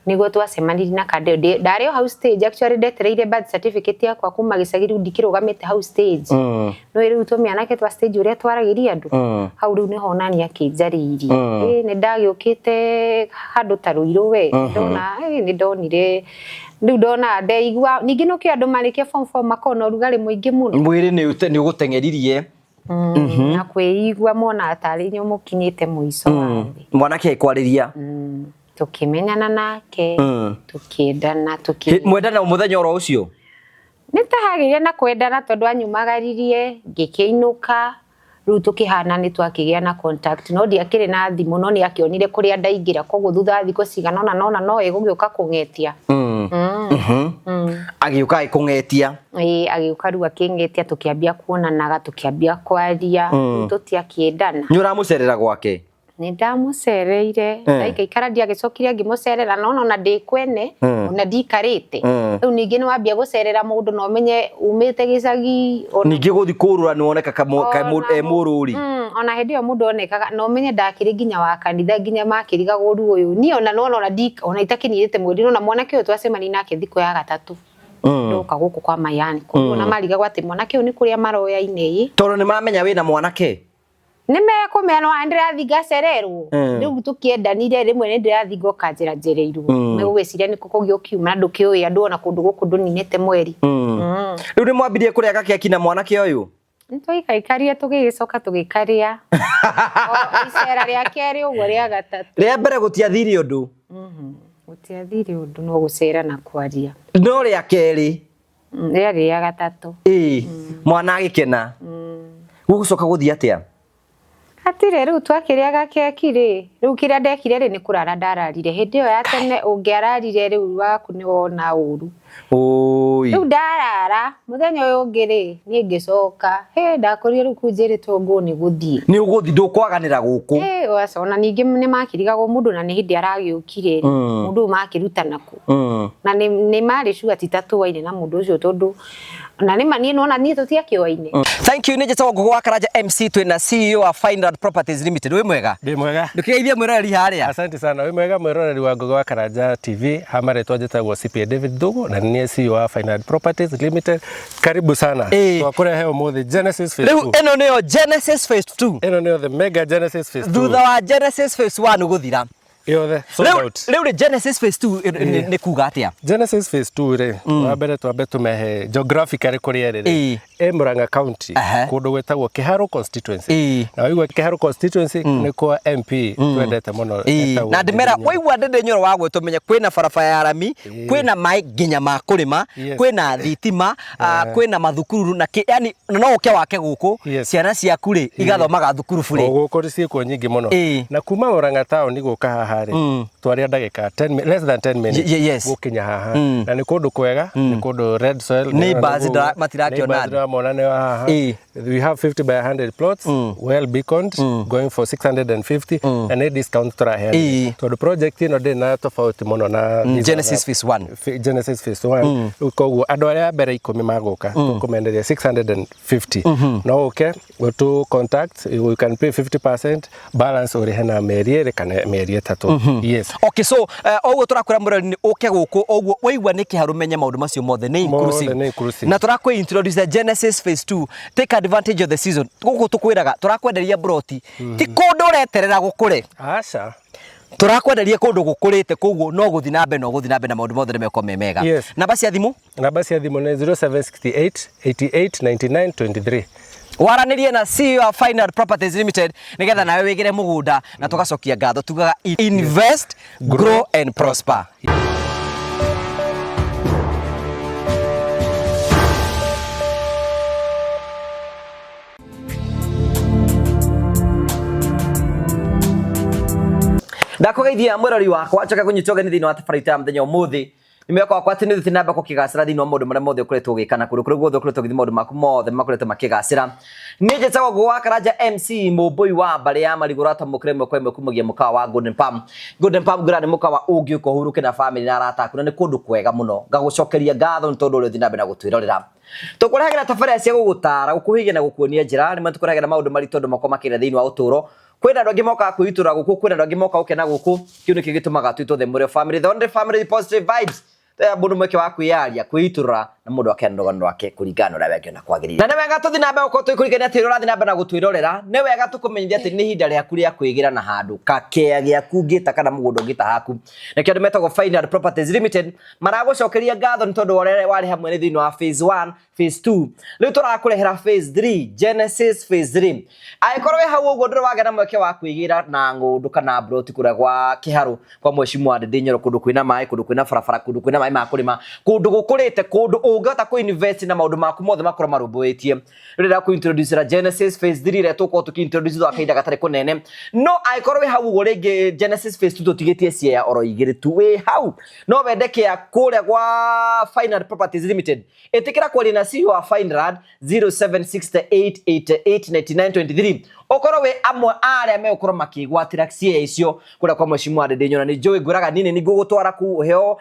Niguo twacemanirie na kandeo. Ndarĩ o hau stage, actually ndetereire birth certificate yakwa kuma gĩcagi, rĩu ndikĩrũgamĩte hau stage. No rĩu tũmĩanake twa stage ũrĩa twaragĩria andũ hau, rĩu nĩho onani akĩnjarĩirie. Ĩ nĩ ndagĩũkĩte handũ ta Rũirũ we, ndona nĩ ndonire rĩu ndona ndeigua ningĩ nũkĩ andũ marĩkia form four makoragwo na ũrugarĩ mũingĩ mũno. Mwĩrĩ nĩ ũgũteng'eririe. Na kwĩigua mona tarĩ inyuĩ mũkinyĩte mũico wa thĩ. Mwanake akwarĩria. Tũkĩmenyana nake, tũkĩendana, tũkĩ Mwendana mũthenya oro ũcio? Nĩ ta hagĩire na kwendana tondũ anyumagaririe ngĩkĩinũka, rĩu tũkĩhana nĩ twakĩgĩa na contact, no ndiakĩrĩ na thimũ, no nĩ akĩonire kũrĩa ndaingĩra, koguo thutha wa thikũ cigana ũna nona no ĩgũgĩũka kũng'etia. Agĩũka agĩkũng'etia. Ĩĩ, agĩũka rĩu akĩng'etia, tũkĩambia kuonanaga, tũkĩambia kwaria, rĩu tũtiakĩendana. Nĩ ũramũcerera gwake? Nĩ ndamũcereire, ndaikaikara ndiagĩcokire ngĩmũcerera, no ona ndĩ kwene, ona ndikarĩte. Rĩu ningĩ nĩ wambia gũcerera mũndũ na ũmenye umĩte gĩcagi ona ningĩ gũthi kũrũra nĩ woneka e mũrũri. Ona hĩndĩ ĩyo mũndũ onekaga na ũmenye ndakĩrĩ nginya wa kanitha, nginya makĩrigagwo rĩu ũyũ niĩ ona nona ona ona itakĩninĩte mweri, nona mwanake ũyũ twacemania nake thikũ ya gatatũ ndoka gũkũ kwa Mayani, koguo ona marigagwo atĩ mwanake ũyũ nĩ kũrĩa maroyaine ĩ. Tondũ nĩ mamenya wĩna mwanake. Nĩ mekũmenya no ndĩrathiĩ ngacererwo. Rĩu tũkĩendanire rĩmwe nĩ ndĩrathiĩ ngoka njĩra njereirwo, megũgĩciria nĩkũ kũngĩ ũkiuma na ndũkĩũĩ andũ ona kũndũ gũkũ ndũninĩte mweri. Rĩu nĩ mwambirie kũrĩa gakeki na mwanake ũyũ? Nĩ twaikaikarie, tũgĩgĩcoka tũgĩkarĩa. O icera rĩa kerĩ ũguo, rĩa gatatũ. Rĩa mbere gũtiathire ũndũ? Gũtiathire ũndũ, no gũcera na kwaria. No rĩa kerĩ? Rĩarĩ rĩa gatatũ. Ĩĩ, mwana agĩkena. Gũgũcoka gũthiĩ atĩa? Hatirĩ, rĩu twakĩrĩa gakeki rĩ, rĩu kĩrĩa ndekire rĩ, nĩ kũrara ndararire. Hĩndĩ ĩyo ya tene ũngĩararire rĩu waku nĩ wona ũru. Ũi. Rĩu ndarara, mũthenya ũyũ ũngĩ rĩ, niĩ ngĩcoka. Hĩ, ndakorire rĩu kũu njĩrĩtwo ngũ nĩ gũthiĩ. Nĩ ũgũthiĩ, ndũkwaganĩra gũkũ. Ĩ, aca, ona ningĩ nĩ makĩrigagwo mũndũ na nĩ hĩndĩ aragĩũkire rĩ, mũndũ ũyũ makĩruta nakũ? Na nĩ marĩ sure ti ta tũaine na mũndũ ũcio, tondũ na nĩ ma niĩ nona niĩ tũtiakĩoaine. Thank you. Nĩ njĩtagwo Ngũgũ wa Karanja MC, twĩna CEO wa Fineland Properties Limited. Wĩ mwega? Ndĩ mwega. Ndũkĩgeithie mwĩroreri harĩa. Asante sana. Wĩ mwega mwĩroreri wa Ngũgĩ wa Karanja TV. Ha marĩtwa njĩtagwo CPA David Thugu na nĩ niĩ CEO wa Fineland Properties Limited. Karibu sana. Twakũrehe ũmũthĩ Genesis Phase Rĩu 2. ĩno nĩyo Genesis Phase 2. Ĩno nĩyo the mega Genesis Phase 2. Thutha wa Genesis Phase 1 gũthira. Yothe sold out. Rĩu rĩ, Genesis Phase 2 nĩ kuga atĩa? Genesis Phase 2 rĩ, wa mbere twambe tũmehe geographically kũrĩa ĩrĩ rĩ. Ĩ Murang'a County, kũndũ gwĩtagwo Kiharu constituency. Na waigua Kiharu constituency, nĩ kwa MP twendete mũno etagwo Na ndĩmera Ndindi Nyoro. Waigua Ndindi Nyoro wa gwĩtwo, menye kwĩna barabara ya rami, kwĩna maĩ nginya ma kũrĩma, kwĩna thitima, kwĩna mathukuru na yani no ũke wake gũkũ, ciana ciaku rĩ igathomaga thukuru burĩ. O gũkũ ciĩkuo nyingĩ mũno. Na kuma Murang'a town gũka haha rĩ, twaria ndagĩka 10 less than 10 minutes gũkinya haha. Na nĩ kũndũ kwega, nĩ kũndũ red soil. Neighbors matirakĩona Neighbors andũ. ndĩramona nĩ haha. We have 50 by 100 plots, well beaconed, going for 650, na nĩ discount tũraheana tondũ project ĩno ndĩrĩ na tofauti mũno na these Genesis Phase 1. Genesis Phase 1. Rĩu koguo andũ arĩa a mbere 10 magũka tũkũmenderia 650. No ũke ũtũ contact, you can pay 50%, balance ũrĩhe na mĩeri 2 kana mĩeri 3. Yes. Okay, so oguo tũrakwĩra mũrori nĩ ũke gũkũ, oguo waigua nĩ kĩharu, menye maũndũ macio mothe nĩ inclusive. Mothe nĩ inclusive. Na tũrakwĩ introduce the Genesis Phase 2. Take advantage of the season. Gũkũ tũkwĩraga tũrakwenderia broti, ti kũndũ ũreterera gũkũre. Aca. Tũrakwenderia kũndũ gũkũrĩte, koguo no gũthiĩ na mbere, no gũthiĩ na mbere, na maũndũ mothe nĩ mekorwo me mega. Namba cia thimũ? Namba cia thimũ nĩ 0768 88 99 23. Waranĩrie na CEO wa Final Properties Limited nĩgetha nawe wĩgĩre mũgũnda, na tũgacokia ngatho tugaga invest, grow and prosper. Ndakũgeithia mwĩrori wakwa, njoke kũnyita ũgeni thĩinĩ wa tabarĩra ya mũthenya ũmũthĩ. Nĩ mwĩhoko wakwa atĩ nĩ ũthiĩte na mbere gũkĩgacĩra thĩinĩ wa maũndũ marĩa mothe ũkoretwo ũgĩka, na kũndũ kũrĩa guothe ũkoretwo ũgĩthiĩ, maũndũ maku mothe makoretwo makĩgacĩra. Niĩ njĩtagwo Ngũgũ wa Karanja MC, mũmbũi wa mbarĩ ya marigũ ũratamũkĩra ĩmwe kwa ĩmwe kumagia mũkawa wa Golden Palm. Golden Palm ngwĩra nĩ mũkawa ũngĩũka ũhurũke na famĩlĩ na arata aku, na nĩ kũndũ kwega mũno. Ngagũcokeria ngatho nĩ tondũ ũrĩa ũthiĩ na mbere na gũtwĩrorera. Tũkũrehagĩra tabarĩra cia gũgũtara, gũkũhĩgia na gũkuonia njĩra. Rĩmwe tũkũrehagĩra maũndũ maritũ andũ makorwo makĩgerera thĩinĩ wa ũtũũro. Kwĩna andũ angĩ mokaga kwĩitũra gũkũ, kwĩna andũ angĩ mokaga gũkena gũkũ. Kĩu nĩkĩo gĩtũmaga twĩtwo The Mũrĩo Family, the only family with positive vibes. Tũheaga mũndũ mweke wa kwĩyaria, kwĩitũrũra, na mũndũ akena rũgano rwake kũringana na ũrĩa we angĩona kwagĩrĩire. Na nĩ wega tũthiĩ na mbere gũkorwo tũgĩkũririkania atĩ ũrĩa ũrathiĩ na mbere na gũtwĩrorera, nĩ wega tũkũmenyithie atĩ nĩ ihinda rĩaku rĩa kwĩgĩra na handũ kakea gĩaku ũngĩta kana mũgũnda ũngĩta haku. Nĩkĩo andũ metagwo Fineland Properties Limited maragũcokeria ngatho nĩ tondũ wa ũrĩa warĩ hamwe na thĩinĩ wa phase 1, phase 2. Rĩu tũrakũrehera phase 3, Genesis phase 3. Angĩkorwo wĩ hau ũguo ndũrĩ wagĩa na mweke wa kwĩgĩra na ng'ũndũ kana mburoti kũrĩa gwa Kĩharũ kwa Mheshimiwa Ndindi Nyoro, kũndũ kwĩna maĩ, kũndũ kwĩna barabara, kũndũ kwĩna maĩ ma kũrĩma, kũndũ gũkũrĩte, kũndũ ũngĩhota kũ invest na maũndũ maku mothe makorwo marũmbũĩtie. Rĩu ndĩrenda kũ introduce Genesis phase 3 ĩrĩa tũgũkorwo tũkĩ introduce thutha wa kahinda gatarĩ kũnene. No angĩkorwo wĩ hau ũguo rĩngĩ Genesis phase 2 tũtigĩtie ciea oro igĩrĩ tu, wĩ hau no wende kĩa kũrĩa gwa Fineland Properties Limited, ĩtĩkĩra kwaria na CEO wa Fineland 0768889923, ũkorwo wĩ amwe a arĩa megũkorwo makĩgwatĩra ciea icio kũrĩa kwa Mheshimiwa Ndindi Nyoro. Nĩ njũĩ ngwĩraga niĩ nĩ ngũgũtwara kũu ũheo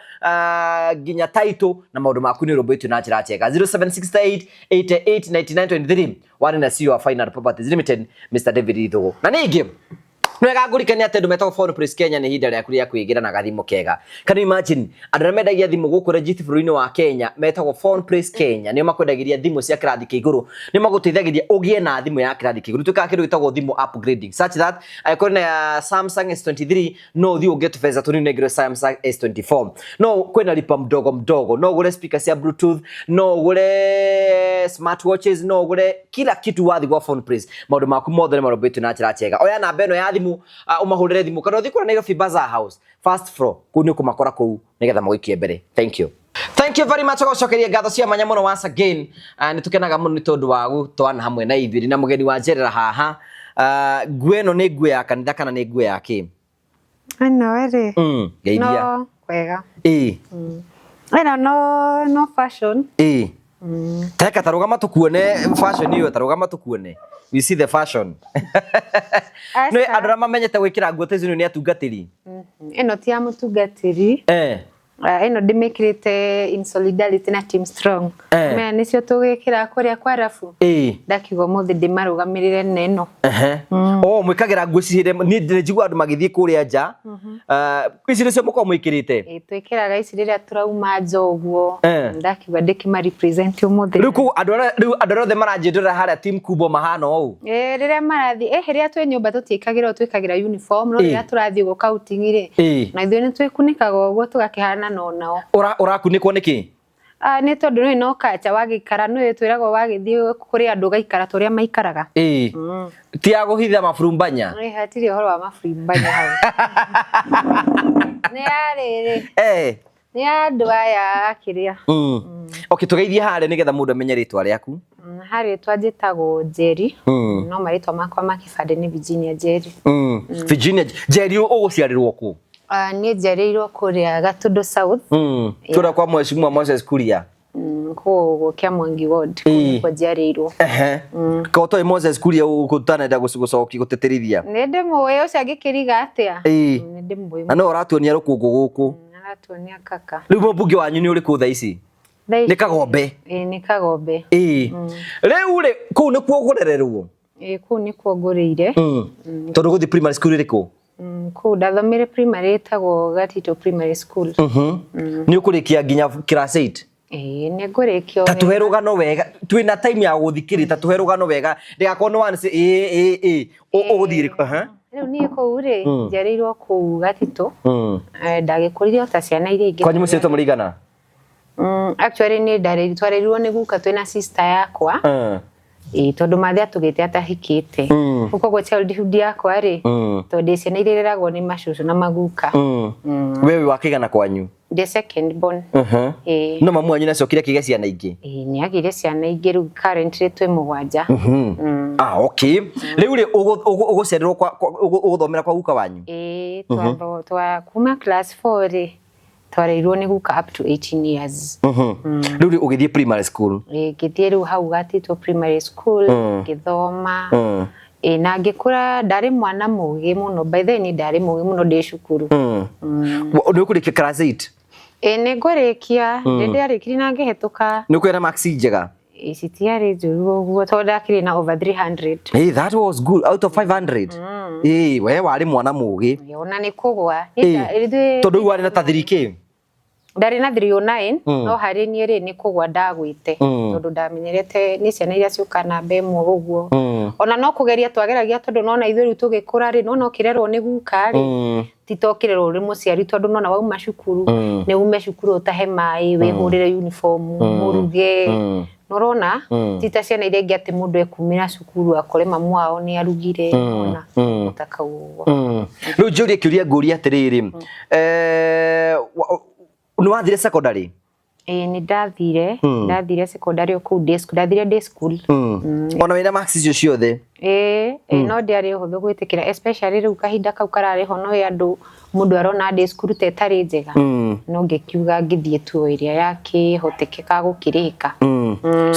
nginya title na maũndũ maku nĩ ũrũmbũĩtio na njĩra njega. 0768889923 warĩ na CEO wa Fineland Properties Limited, Mr David Ithugu. Na ningĩ nĩ wega ngũrikania atĩ andũ metagwo Phone Place Kenya, nĩ ihinda rĩaku rĩa kwĩgĩra na gathimũ kega. Can you imagine, andũ arĩa mendagia thimũ gũkũ legit bũrũri-inĩ wa Kenya metagwo Phone Place Kenya, nĩo makwendagĩria thimũ cia kĩrathi kĩa igũrũ, nĩo magũteithagĩria ũgĩe na thimũ ya kĩrathi kĩa igũrũ. Twĩkaga kĩndũ gĩtagwo thimũ upgrading, such that angĩkorwo na ya Samsung S23, no ũthiĩ ũnge tũbeca tũnini ũnengerwo Samsung S24. No kwĩna lipa mdogo mdogo, no ũgũre speaker cia Bluetooth, no ũgũre smartwatches, no ũgũre kila kitu. Wathiĩ gwa Phone Place, maũndũ maku mothe nĩ marũmbũĩtio na njĩra njega. Oya namba ĩno ya thimũ, ũmahũrĩre thimũ, kana ũthiĩ kũrĩa Nairobi Bazaar House, first floor, kũu nĩ ũkũmakora kũu nĩgetha magũikie mbere. Thank you. Thank you very much. Gũcokeria ngatho cia mwanya mũno once again. Nĩ tũkenaga mũno nĩ tondũ wa gũtwana hamwe na ithuĩ. Na mũgeni wa njerera haha. Nguo ĩno nĩ nguo ya kanitha kana nĩ nguo ya kĩ? Ĩno rĩ, Ngeithia. No wega. Ĩĩ. Ĩno no fashion. Ĩĩ. Teka tarũgama tũkuone fashion ĩyo, tarũgama tũkuone. We see the fashion. Nĩ Aca. andũ arĩa mamenyete gwĩkĩra nguo ta icio nĩ atungatĩri. Ĩno ti ya mũtungatĩri. Ĩno ndĩmĩkĩrĩte in solidarity na Team Strong. Maya nĩcio tũgĩkĩra kũrĩa kwa rabu. Ndakiuga ũmũthĩ ndĩmarũgamĩrĩre na ĩno. Ehe. Oh, mwĩkagĩra nguo ici hĩndĩ niĩ ndĩ njigua andũ magĩthiĩ kũrĩa nja. Ici nĩcio mũkoragwo mwĩkĩrĩte. Ĩ, twĩkĩraga ici rĩrĩa tũrauma nja ũguo. Ndakiuga ndĩkĩma represent ũmũthĩ. Rĩu kũu andũ arĩa, rĩu andũ arĩa othe maranjĩndũra harĩa team Kubo mahana ũũ. Ĩ, rĩrĩa marathiĩ, rĩrĩa twĩ nyũmba tũtiĩkagĩra ũũ, twĩkagĩra uniform, no rĩrĩa tũrathiĩ ũguo outing rĩ, na ithuĩ nĩ twĩkunĩkaga ũguo tũgakĩhana no nao. Ũrakunĩkwo nĩkĩ? Ah, nĩ tondũ nĩ no kacha wagĩikara, nĩ twĩragwo wagĩthiĩ kũrĩ andũ ũgaikara ta ũrĩa maikaraga. Ĩĩ. Ti ya kũhitha maburumbanya. Ĩ, hatirĩ ũhoro wa maburumbanya hau. Nĩ ya rĩrĩ, nĩ ya andũ aya akĩrĩa. Okay, tũgeithie harĩa nĩgetha mũndũ amenye rĩtwa rĩaku. Harĩ rĩtwa njĩtagwo Njeri, no marĩtwa makwa ma kĩbandĩ nĩ Virginia Njeri. Virginia Njeri, ũgũciarĩrwo kũ? Ah, niĩ njiarĩirwo kũrĩa Gatundu South. Kũrĩa kwa Mheshimiwa Moses Kuria. Kũu ũguo Kĩamwangi Ward, kũu nĩkuo njiarĩirwo. Ehe. Ko toĩ Moses Kuria ũtanenda gũcokia gũtĩtĩrithia? Nĩ ndĩmũĩ, ũcio angĩkĩriga atĩa? Nĩ ndĩmũĩ. Na no ũratuonia rũkũngũ gũkũ. Aratuonia kaka. Rĩu mũmbunge wanyu nĩ ũrĩkũ thaa ici? Thaa ici- Nĩ Kagombe. Ĩĩ, nĩ Kagombe. Ĩĩ. Rĩu rĩ, kũu nĩkuo ũgũrererwo? Ĩĩ, kũu nĩkuo ngũrĩire. Tondũ gũthiĩ primary school ĩrĩkũ? Kũu ndathomire primary ĩtagwo Gatito Primary School. Nĩ ũkũrĩkia nginya class 8? Ĩĩ, nĩ ngũrĩkia o Ta tũhe rũgano wega, twĩna time ya gũthikĩrĩria, ta tũhe rũgano wega, ndĩgakorwo nĩ one say ĩĩ ĩĩ ĩĩ. Ũgũthiĩ rĩ? Aha. Rĩu niĩ kũu rĩ, njiarĩirwo kũu Gatito. Ndagĩkũrire o ta ciana iria ingĩ. Kwanyu mũciĩ mũrĩigana? Actually nĩ twarerirwo nĩ guka twĩna sister yakwa. Ĩĩ, tondũ mathe atũgĩte atahikĩte. Rĩu koguo childhood yakwa rĩ, tondũ ndĩ ciana iria ireragwo nĩ macucu na maguka. We wĩ wa kĩigana kwanyu? Ndĩ second born. Ĩĩ. No mamu wanyu nĩacokire akĩgĩa ciana ingĩ? Ĩĩ, nĩ agĩire ciana ingĩ, rĩu currently twĩ mũgwanja. Ah, okay. Rĩu rĩ, ũgũciarĩrwo kwa ũgũthomera kwa guka wanyu? Ĩĩ, twa kuma class 4 rĩ, twarerirwo nĩ guka up to 18 years. Rĩu rĩ, ũgĩthiĩ primary school? Ĩĩ, ngĩthiĩ rĩu hau Gatito Primary School, ngĩthoma. Ĩĩ, na ngĩkũra ndarĩ mwana mũgĩ mũno. By the way, niĩ ndarĩ mũgĩ mũno ndĩ cukuru. Nĩ ũkũrĩkia class 8? Ĩĩ, nĩ ngũrĩkia. Ndĩ ndĩarĩkirie na ngĩhĩtũka. Nĩ ũkũgĩa na marks njega? Citiarĩ njũru ũguo tondũ ndakĩrĩ na over 300. Hey, that was good out of 500. Eh, we warĩ mwana mũgĩ. Ona nĩ kũgwa. Eh, tondũ rĩu warĩ na ta 3K. Ndarĩ na 309 no harĩ niĩ rĩ nĩ kũgwa ndagwĩte tondũ ndamenyerete nĩ ciana iria ciũka namba ĩmwe ũguo. Ona no kũgeria twageragia tondũ nona ithuĩ rĩu tũgĩkũra rĩ nona ũkĩrerwo nĩ guka rĩ ti ta ũkĩrerwo ũrĩ mũciari tondũ nona wauma cukuru nĩ ume cukuru ũtahe maĩ wĩhũrĩre uniform mũruge nũrona ti ta ciana iria ingĩ atĩ mũndũ ekumĩra cukuru akore mamu wao nĩ arugire ona ta kau ũguo. Rĩu njũrie kĩũria ngũria atĩrĩrĩ, nĩ wathire secondary? Ĩĩ nĩ ndathire secondary o kũu day school, ndathire day school. Ona wĩna marks icio ciothe? Ĩĩ no ndĩarĩ ũhũthũ gwĩtĩkĩra especially rĩu kahinda kau kararĩ ho no andũ mũndũ arona day school ta ĩtarĩ njega. No ngĩkiuga ngĩthiĩ tu o ĩrĩa yakĩhotekeka gũkĩrĩka.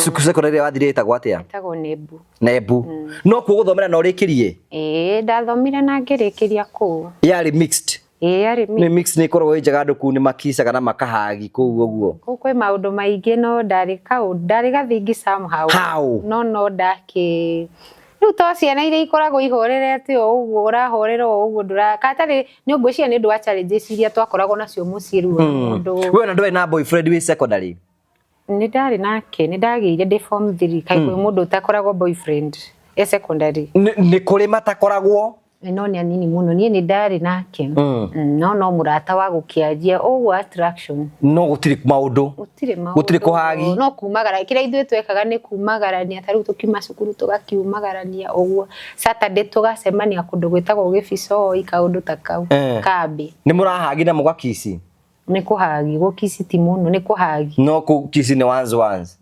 Cukuru secondary ĩrĩa wathire ĩtagwo atĩa? Ĩtagwo Nebu. Nebu. No kuo gũthomera na ũrĩkĩrie? Ĩĩ ndathomire na ngĩrĩkĩria kũu. Yarĩ mixed? Ĩĩ yarĩ Nĩ mixed nĩ ĩkoragwo ĩ njega andũ kũu nĩ makicaga na makahagi kũu ũguo. Kũu kwĩ maũndũ maingĩ no ndarĩ kaũndũ ndarĩ gathingi somehow. How? No ndakĩ rĩu to ciana iria ikoragwo ihorerete o ũguo ũrahorera o ũguo ndũra katarĩ nĩ ngwĩciria nĩ ũndũ wa challenges iria twakoragwo nacio mũciĩ rĩu mũndũ. We ona ndwarĩ na boyfriend wĩ secondary? Nĩ ndarĩ nake nĩ ndagĩire ndĩ form 3 kaĩ kwĩ mũndũ ũtakoragwo boyfriend e secondary. Nĩ kũrĩ matakoragwo? No nĩ anini mũno niĩ nĩ ndarĩ nake. No mũrata wa gũkĩanjia ũguo attraction. No gũtirĩ maũndũ. Gũtirĩ maũndũ. Gũtirĩ kũhagi. No kumagara kĩrĩa ithuĩ twekaga nĩ kumagarania ta rĩu tũkiuma cukuru tũgakiumagarania ũguo Saturday tũgacemania kũndũ gwĩtagwo Gĩbicoi kaũndũ ta kau kambĩ. Nĩ mũrahagi na mũgakici? Nĩ kũhagi gũkici ti mũno nĩ kũhagi. No kũkici nĩ once once.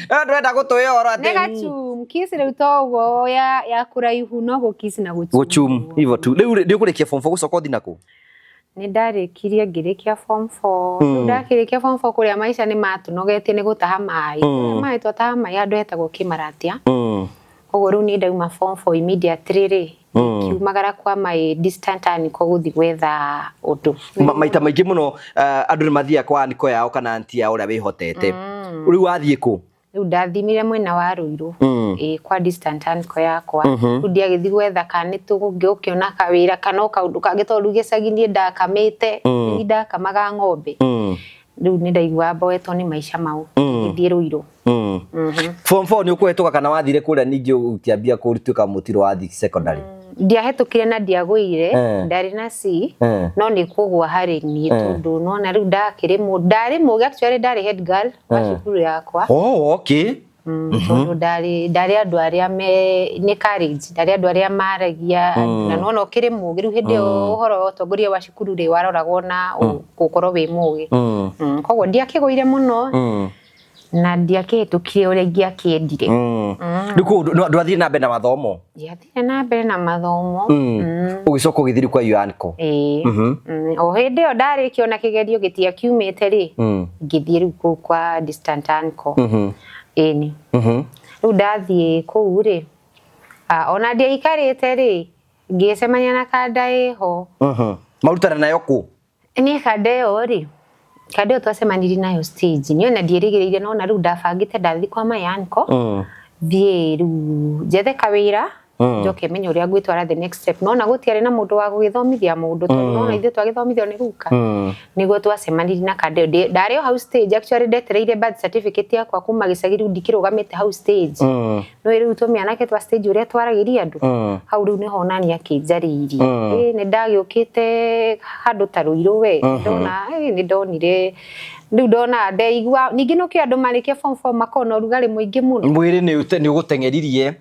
No ndĩrenda gũtũhe ũhoro atĩ Nĩ gachum kiss rĩu to ũguo ya kũraihu no gũkici na gũchum. Gũchum hivyo tu. Rĩu nĩ ũkũrĩkia form 4 gũcoka ũthiĩ nakũ? Nĩ ndarĩkirie ngĩrĩkia form 4. Rĩu ndakĩrĩkia form 4 kũrĩa maica nĩ matũnogetie nĩ gũtaha maĩ. Kũrĩa maĩ twataha maĩ handũ hetagwo Kĩmaratia. Koguo rĩu niĩ ndauma form 4 immediately rĩ ngiumagara kwa my distant uncle gũthiĩ gwetha ũndũ. Maita maingĩ mũno andũ nĩ mathiaga kwa aniko yao kana anti yao ũrĩa wĩhotete. Rĩu wathiĩ kũ? Rĩu ndathimire mwena wa Ruiru. Ĩĩ kwa distant uncle yakwa. Rĩu ndiagĩthiĩ gwetha kana nĩ tũgũkĩona kawĩra kana o kaũndũ kangĩ tondũ rĩu gĩcagi niĩ ndakamĩte. Niĩ ndakamaga ng'ombe. Rĩu nĩ ndaiguaga mboetwo nĩ maica mau. Ngĩthiĩ Ruiru. Form 4 nĩ ũkũhetũka kana wathire kũrĩa ningĩ ũkĩambia kũtuĩka mũtiro wathiĩ secondary? Ndiahetũkire na ndiagũire ndarĩ na C no nĩ kũgwa harĩ niĩ tondũ nona rĩu ndakĩrĩ ndarĩ mũgĩ actually ndarĩ head girl wa cukuru yakwa. Oh, okay. Tondũ ndarĩ andũ arĩa me nĩ courage ndarĩ andũ arĩa maragia na nona ũkĩrĩ mũgĩ rĩu hĩndĩ ĩyo ũhoro wa ũtongoria wa cukuru rĩ waroragwo na gũkorwo wĩ mũgĩ. Koguo ndiakĩgũire mũno na ndiakĩhĩtũkire ũrĩa ingĩakĩendire. Rĩu kũu ndwathire na mbere na mathomo? Ndiathire na mbere na mathomo. Ũgĩcoka ũgĩthiĩ kwa your uncle? Ĩĩ. O hĩndĩ ĩyo ndarĩkia ona kĩgerio gĩtiakiumĩte rĩ ngĩthiĩ rĩu kũu kwa distant uncle. Ĩni. Rĩu ndathiĩ kũu rĩ ona ndiaikarĩte rĩ ngĩcemania na kanda ĩho. Marutana nayo kũ? Niĩ kanda ĩyo rĩ kanda ĩyo twacemanirie nayo stage niĩ ona ndierĩgĩrĩire no na rĩu ndabangĩte ndathiĩ kwa my uncle thiĩ rĩu njethe kawĩra njoke menye ũrĩa ngwĩtwara the next step nona gũtiarĩ na mũndũ wa gũgĩthomithia mũndũ tondũ nona ithuĩ twagĩthomithio nĩ guka nĩguo twacemanirie na kanda ĩyo ndarĩ o hau stage actually ndetereire birth certificate yakwa kuma gĩcagi rĩu ndikĩrũgamĩte hau stage no rĩu tũmĩanake twa stage ũrĩa twaragĩria andũ hau rĩu nĩho onani akĩnjarĩirie nĩ ndagĩũkĩte handũ ta Ruiru we ndona nĩ ndonire rĩu ndona ndeigua ningĩ nũkĩ andũ marĩkia form 4 makoragwo na ũrugarĩ mũingĩ mũno mwĩrĩ nĩ ũgũteng'eririe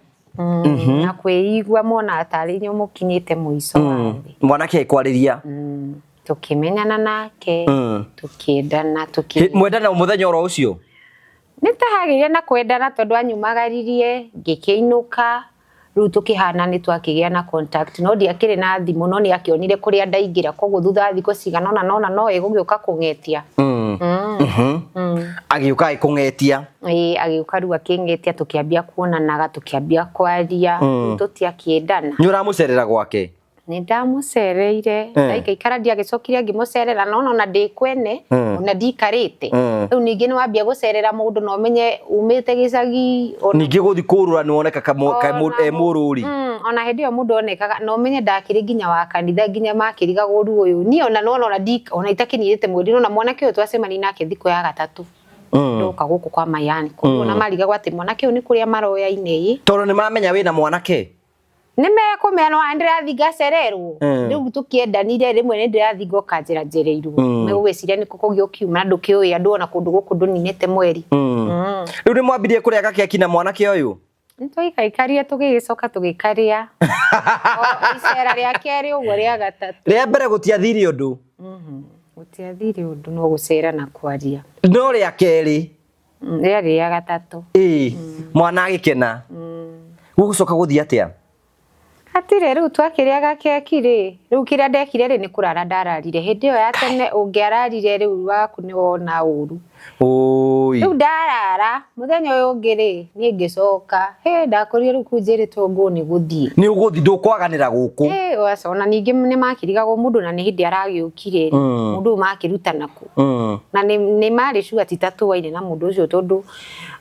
na kwĩigua mona tarĩ inyuĩ mũkinyĩte mũico wa thĩ. Mwanake akwarĩria Tũkĩmenyana nake tũkĩendana mwendana mũthenya oro ũcio? Nĩ tahagĩire na kwendana tondũ anyumagaririe ngĩkĩinũka rĩu tũkĩhana nĩ twakĩgĩa na contact no ndiakĩrĩ na thimũ no nĩ akĩonire kũrĩa ndaingĩra koguo thutha wa thikũ cigana ũna nona no ĩgũgĩũka kũng'etia. Agĩũka agĩkũng'etia? Ĩĩ agĩũka rĩu akĩng'etia tũkĩambia kuonanaga tũkĩambia kwaria rĩu tũtiakĩendana. Nĩ ũramũcerera gwake? Nĩ ndamũcereire. Ndaikaikara ndiagĩcokire ngĩmũcerera, no ona ndĩ kwene ona ndikarĩte. Rĩu ningĩ nĩ wambia gũcerera mũndũ na ũmenye umĩte gĩcagi ona Ningĩ gũthi kũrũra nĩ woneka e mũrũri. Ona hĩndĩ ĩyo mũndũ onekaga na ũmenye ndakĩrĩ nginya wa kanitha, nginya makĩrigagwo rĩu ũyũ niĩ ona nona ona ona itakĩninĩte mweri, nona mwanake ũyũ twacemania nake thikũ ya gatatũ ndoka gũkũ kwa Mayani, koguo ona marigagwo atĩ mwanake ũyũ nĩ kũrĩa maroyaine ĩ. Tondũ nĩ mamenya wĩna mwanake. Nĩ mekũmenya no ndĩrathiĩ ngacererwo. Rĩu tũkĩendanire rĩmwe nĩ ndĩrathiĩ ngoka njĩra njereirwo, megũgĩciria nĩkũ kũngĩ ũkiuma na ndũkĩũĩ andũ ona kũndũ gũkũ ndũninĩte mweri. Rĩu nĩ mwambirie kũrĩa gakeki na mwanake ũyũ? Nĩtwaikaikarie tũgĩgĩcoka tũgĩkarĩa. O icera rĩa kerĩ ũguo rĩa gatatũ. Rĩa mbere gũtiathire ũndũ. Gũtiathire ũndũ, no gũcera na kwaria. No rĩa kerĩ? Rĩarĩ rĩa gatatũ. Ĩĩ, mwana agĩkena. Gũgũcoka gũthiĩ atĩa? Hatirĩ, rĩu twakĩrĩa gakeki rĩ, rĩu kĩrĩa ndekire rĩ nĩ kũrara ndararire. Hĩndĩ ĩyo ya tene ũngĩararire rĩu waku nĩ wona ũru. Ũi. Rĩu ndarara, mũthenya ũyũ ũngĩ rĩ, niĩ ngĩcoka. Hĩ, ndakorire rĩu kũu njĩrĩtwo ngũ nĩ gũthiĩ. Nĩ ũgũthiĩ, ndũkwaganĩra gũkũ. Ĩ, aca, ona ningĩ nĩ makĩrigagwo mũndũ na nĩ hĩndĩ aragĩũkire rĩ, mũndũ ũyũ makĩrutana kũ. Na nĩ marĩ sure ti ta tũaine na mũndũ ũcio tondũ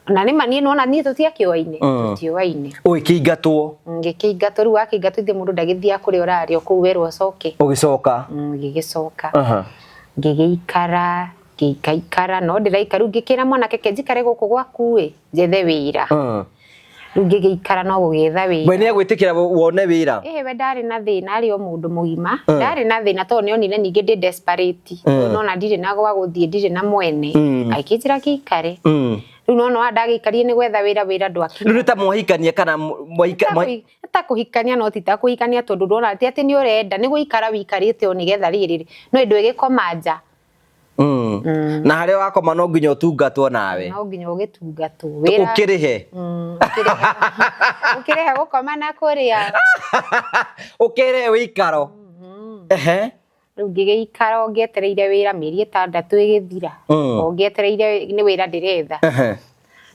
na nĩ ma niĩ nona niĩ tũtiakĩoaine, tũtioaine. Ũgĩkĩingatwo? Ngĩkĩingatwo, rĩu wakĩingatwo ithe mũndũ ndagĩthiaga kũrĩa ũrarĩ o kũu werwo ũcoke. Ũgĩcoka? Ngĩgĩcoka. Ngĩgĩikara, ngĩikaikara, no ndĩraikara rĩu ngĩkĩra mwanake ke njikare gũkũ gwaku ĩ, njethe wĩra. Rĩu ngĩgĩikara no gũgĩetha wĩra. We nĩegwĩtĩkĩra wone wĩra? Ĩhĩ, we ndarĩ na thĩna, arĩ o mũndũ mũgima. Ndarĩ na thĩna tondũ nĩonire ningĩ ndĩ desperate. Nona ndirĩ na gwa gũthiĩ, ndirĩ na mwene. Agĩkĩnjĩra ngĩikare. Rĩu nona wa ndagĩikarire nĩ gwetha wĩra, wĩra ndwakinya. Rĩu nĩ ta mwahikania kana Ta kũhikania, no ti ta kũhikania tondũ ndona ti atĩ nĩ ũrenda, nĩ gũikara wĩikarĩte o nĩgetha rĩrĩ, no ĩndũ ĩgĩkoma nja. Na harĩa wakoma no nginya ũtungatwo nawe. No nginya ũgĩtungatwo. Wĩra Ũkĩrĩhe. Ũkĩrĩhe gũkoma na kũrĩa. Ũkĩrĩhe wĩikaro. Ehe. Rĩu ngĩgĩikara o ngĩetereire wĩra mĩeri 6 ĩgĩthira. O ngĩetereire nĩ wĩra ndĩretha.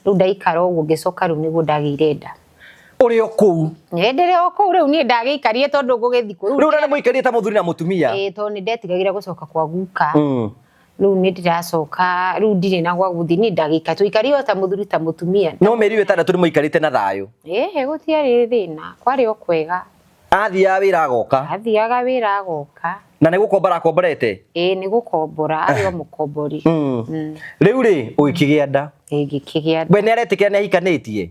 Rĩu ndaikara ũguo ngĩcoka rĩu nĩguo ndagĩire nda. Ũrĩ o kũu? Ĩ, ndĩrĩ o kũu rĩu niĩ ndagĩikarire tondũ ngũgĩthiĩ kũ. Rĩu nĩ mũikarire ta mũthuri na mũtumia? Ĩ, tondũ nĩ ndetigagĩra gũcoka kwa guka. Rĩu nĩ ndĩracoka, rĩu ndirĩ na gwa gũthiĩ, niĩ ndagĩikara, tũikarire o ta mũthuri ta mũtumia. No mĩeri 6 nĩ mũikarĩte na thayũ? Ĩ, gũtiarĩ thĩna, kwarĩ o kwega. Athiaga wĩra agoka? Athiaga wĩra agoka. Na nĩ gũkombora akomborete? Ĩ, nĩ gũkombora, arĩ o mũkombori. Rĩu rĩ, ũgĩkĩgĩa nda? Ĩ, ngĩkĩgĩa nda. We nĩ aretĩkĩra nĩ ahikanĩtie?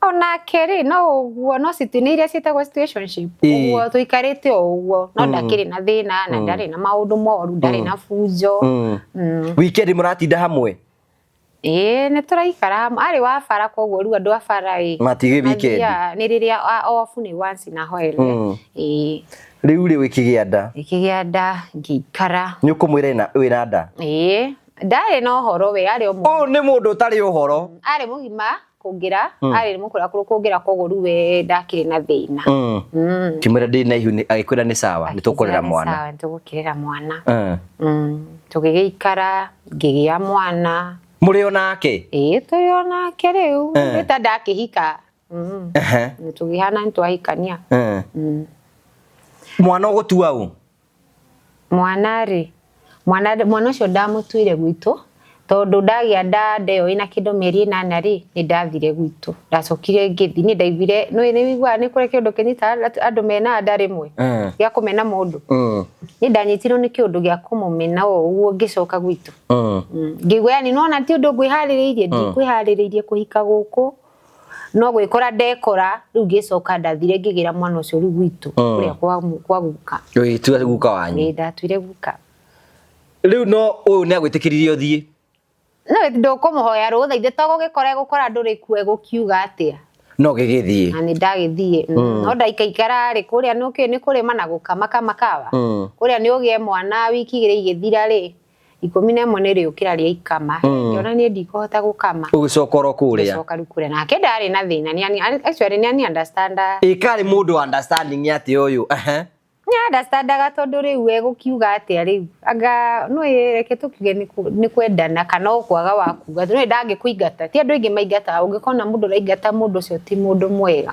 Onake rĩ, no ũguo, no nĩ iria ciĩtagwo situationship. Ũguo tũikarĩte o ũguo, no ndakĩrĩ na thĩna, na ndarĩ na maũndũ moru, ndarĩ na bunjo. Weekend mũratinda hamwe? Ĩ, nĩ tũraikara hamwe. Arĩ wa bara koguo rĩu andũ a bara ĩ. Matigĩ weekend. Mathiaga, nĩ rĩrĩa off nĩ once in a while. Ĩ. Rĩu rĩ ũkĩgĩa nda? Ngĩkĩgĩa nda, ngĩikara. Nĩ ũkũmwĩra wĩna nda? Ĩ, ndarĩ na ũhoro we, arĩ o mũgima. Ũyũ nĩ mũndũ ũtarĩ ũhoro. Arĩ mũgima kũngĩra, arĩ mũkũrakũrũ kũngĩra, koguo rĩu we ndakĩrĩ na thĩna. Kĩmwĩra ndĩ na ihu, agĩkwĩra nĩ sawa, nĩ tũkũrera mwana. Sawa, nĩ tũgũkĩrera mwana. Tũgĩgĩikara, ngĩgĩa mwana. Mũrĩ o nake? Ĩ, tũrĩ o nake rĩu. Nĩ ta ndakĩhika. Tũgĩhana nĩ twahikania. Mwana ũgũtua ũ? Mwana rĩ, mwana ũcio ndamũtuire gwitũ, tondũ ndagĩa nda ĩyo ĩna kĩndũ mĩeri 8 rĩ, nĩ ndathire gwitũ. Ndacokire ngĩthiĩ, niĩ ndaiguire, nĩ ũiguaga nĩ kũrĩ kĩũndũ kĩnyitaga andũ mena nda rĩmwe, gĩa kũmena mũndũ. Niĩ ndanyitirwo nĩ kĩũndũ gĩa kũmũmena o ũguo ngĩcoka gwitũ. Ngĩigua yani nĩwona ti ũndũ ngwĩharĩrĩirie, ndikwĩharĩrĩirie kũhika gũkũ. No gwĩkora ndekora, rĩu ngĩcoka ndathire ngĩgĩra mwana ũcio rĩu gwitũ, kũrĩa kwa guka. Ũgĩtua guka wanyu? Ĩ, ndatuire guka. Rĩu no ũyũ nĩ agwĩtĩkĩririe ũthiĩ? No ndũkũmũhoya rũtha, ithe to gũgĩkora egũkora ndũrĩ kuo egũkiuga atĩa? No gĩgĩthiĩ. Na nĩ ndagĩthiĩ. No ndaikaikara rĩ, kũrĩa nĩ ũkĩũĩ nĩ kũrĩma na gũkama kama kawa. Kũrĩa nĩ ũgĩe mwana wiki 2 igĩthira rĩ, 11 nĩ rĩũkĩra rĩa ikama. Ngĩona niĩ ndikũhota gũkama. Ũgĩcoka oro kũrĩa? Ngĩcoka rĩu kũrĩa. Nake ndarĩ na thĩna, actually nĩ ani understand. Ĩ, karĩ mũndũ understanding atĩ ũyũ. Nĩ understandaga tondũ rĩu egũkiuga atĩa rĩu anga no reke tũkiuge nĩ kwendana kana o kwaga wa kuga nĩ ndangĩkũingata. Ti andũ aingĩ maingataga, ũngĩkona mũndũ ũraingata mũndũ ũcio ti mũndũ mwega.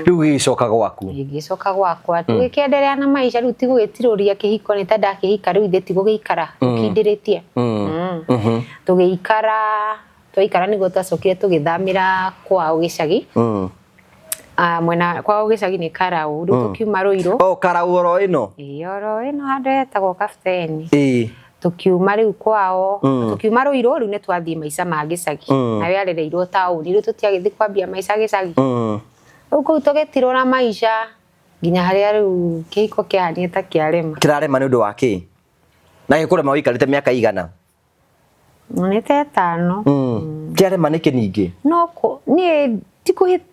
Rĩu gĩgĩcoka gwaku? Ngĩgĩcoka gwakwa, tũgĩkĩenderea na maica. Rĩu ti gũgĩtirũria kĩhiko, nĩ ta ndakĩhika rĩu ithe ti gũgĩikara ũkindĩrĩtie. Tũgĩikara, twaikara nĩguo twacokire tũgĩthamĩra kwao gĩcagi. Mwena kwao gĩcagi nĩ Karau. Rĩu tũkiuma Ruiru. O Karau oro ĩno? Ĩĩ, oro ĩno handũ hetagwo Kapteni. Tũkiuma rĩu kwao, tũkiuma Ruiru rĩu nĩ twathiĩ maica ma gĩcagi. Nawe arereirwo taũni, rĩu tũtiagĩthiĩ kwambia maica gĩcagi. Rĩu kũu tũgĩtirũra maica nginya harĩa rĩu kĩhiko kĩahanire ta kĩarema. Kĩrarema nĩ ũndũ wa kĩ? Na gĩkũrema wĩikarĩte mĩaka igana? Nĩ ta 5. Kĩarema nĩkĩ ningĩ? No niĩ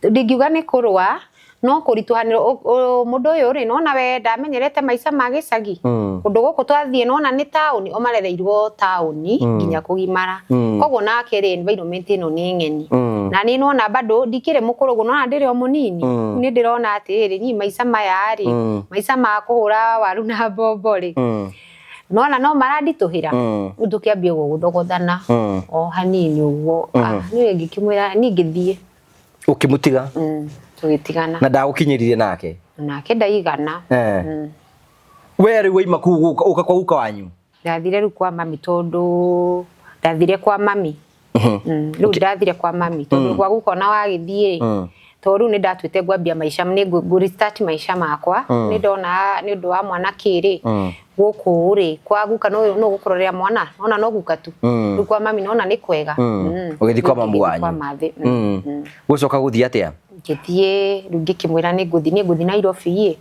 ndingiuga nĩ kũrũa, no kũritũhanĩrwo. Mũndũ ũyũ rĩ, nona we ndamenyerete maica ma gĩcagi. Kũndũ gũkũ twathiĩ nona nĩ taũni, o marereirwo taũni nginya kũgimara. Koguo nake rĩ, environment ĩno nĩ ng'eni. Na niĩ nona bado ndikĩrĩ mũkũrũ ũguo, nona ndĩrĩ o mũnini. Nĩ ndĩrona atĩrĩrĩ, niĩ maica maya rĩ, maica ma kũhũra waru na mbombo rĩ, nona no maranditũhĩra. Rĩu tũkĩambia ũguo gũthogothana o hanini ũguo. Niĩ ngĩkĩmwĩra niĩ ngĩthiĩ. Ũkĩmũtiga? Tũgĩtigana. Na ndagũkinyĩrire nake? Nake ndaigana. We rĩu waima kũu ũka kwa guka wanyu? Ndathire rĩu kwa mami tondũ ndathire kwa mami. Rĩu ndathire kwa mami tondũ kwa guka ona wagĩthiĩ rĩ, tondũ rĩu nĩ ndatuĩte ngwambia maica, nĩ ngũ restart maica makwa. Nĩ ndona nĩ ũndũ wa mwanake rĩ, gũkũ rĩ, kwa guka no gũkũrorera mwana, nona no guka tu. Rĩu kwa mami nona nĩ kwega. Ũgĩthiĩ kwa mamu wanyu? Kwa mathĩ. Gũcoka gũthiĩ atĩa? Ngĩthiĩ rĩu ngĩkĩmwĩra nĩ ngũthiĩ Nairobi ĩ.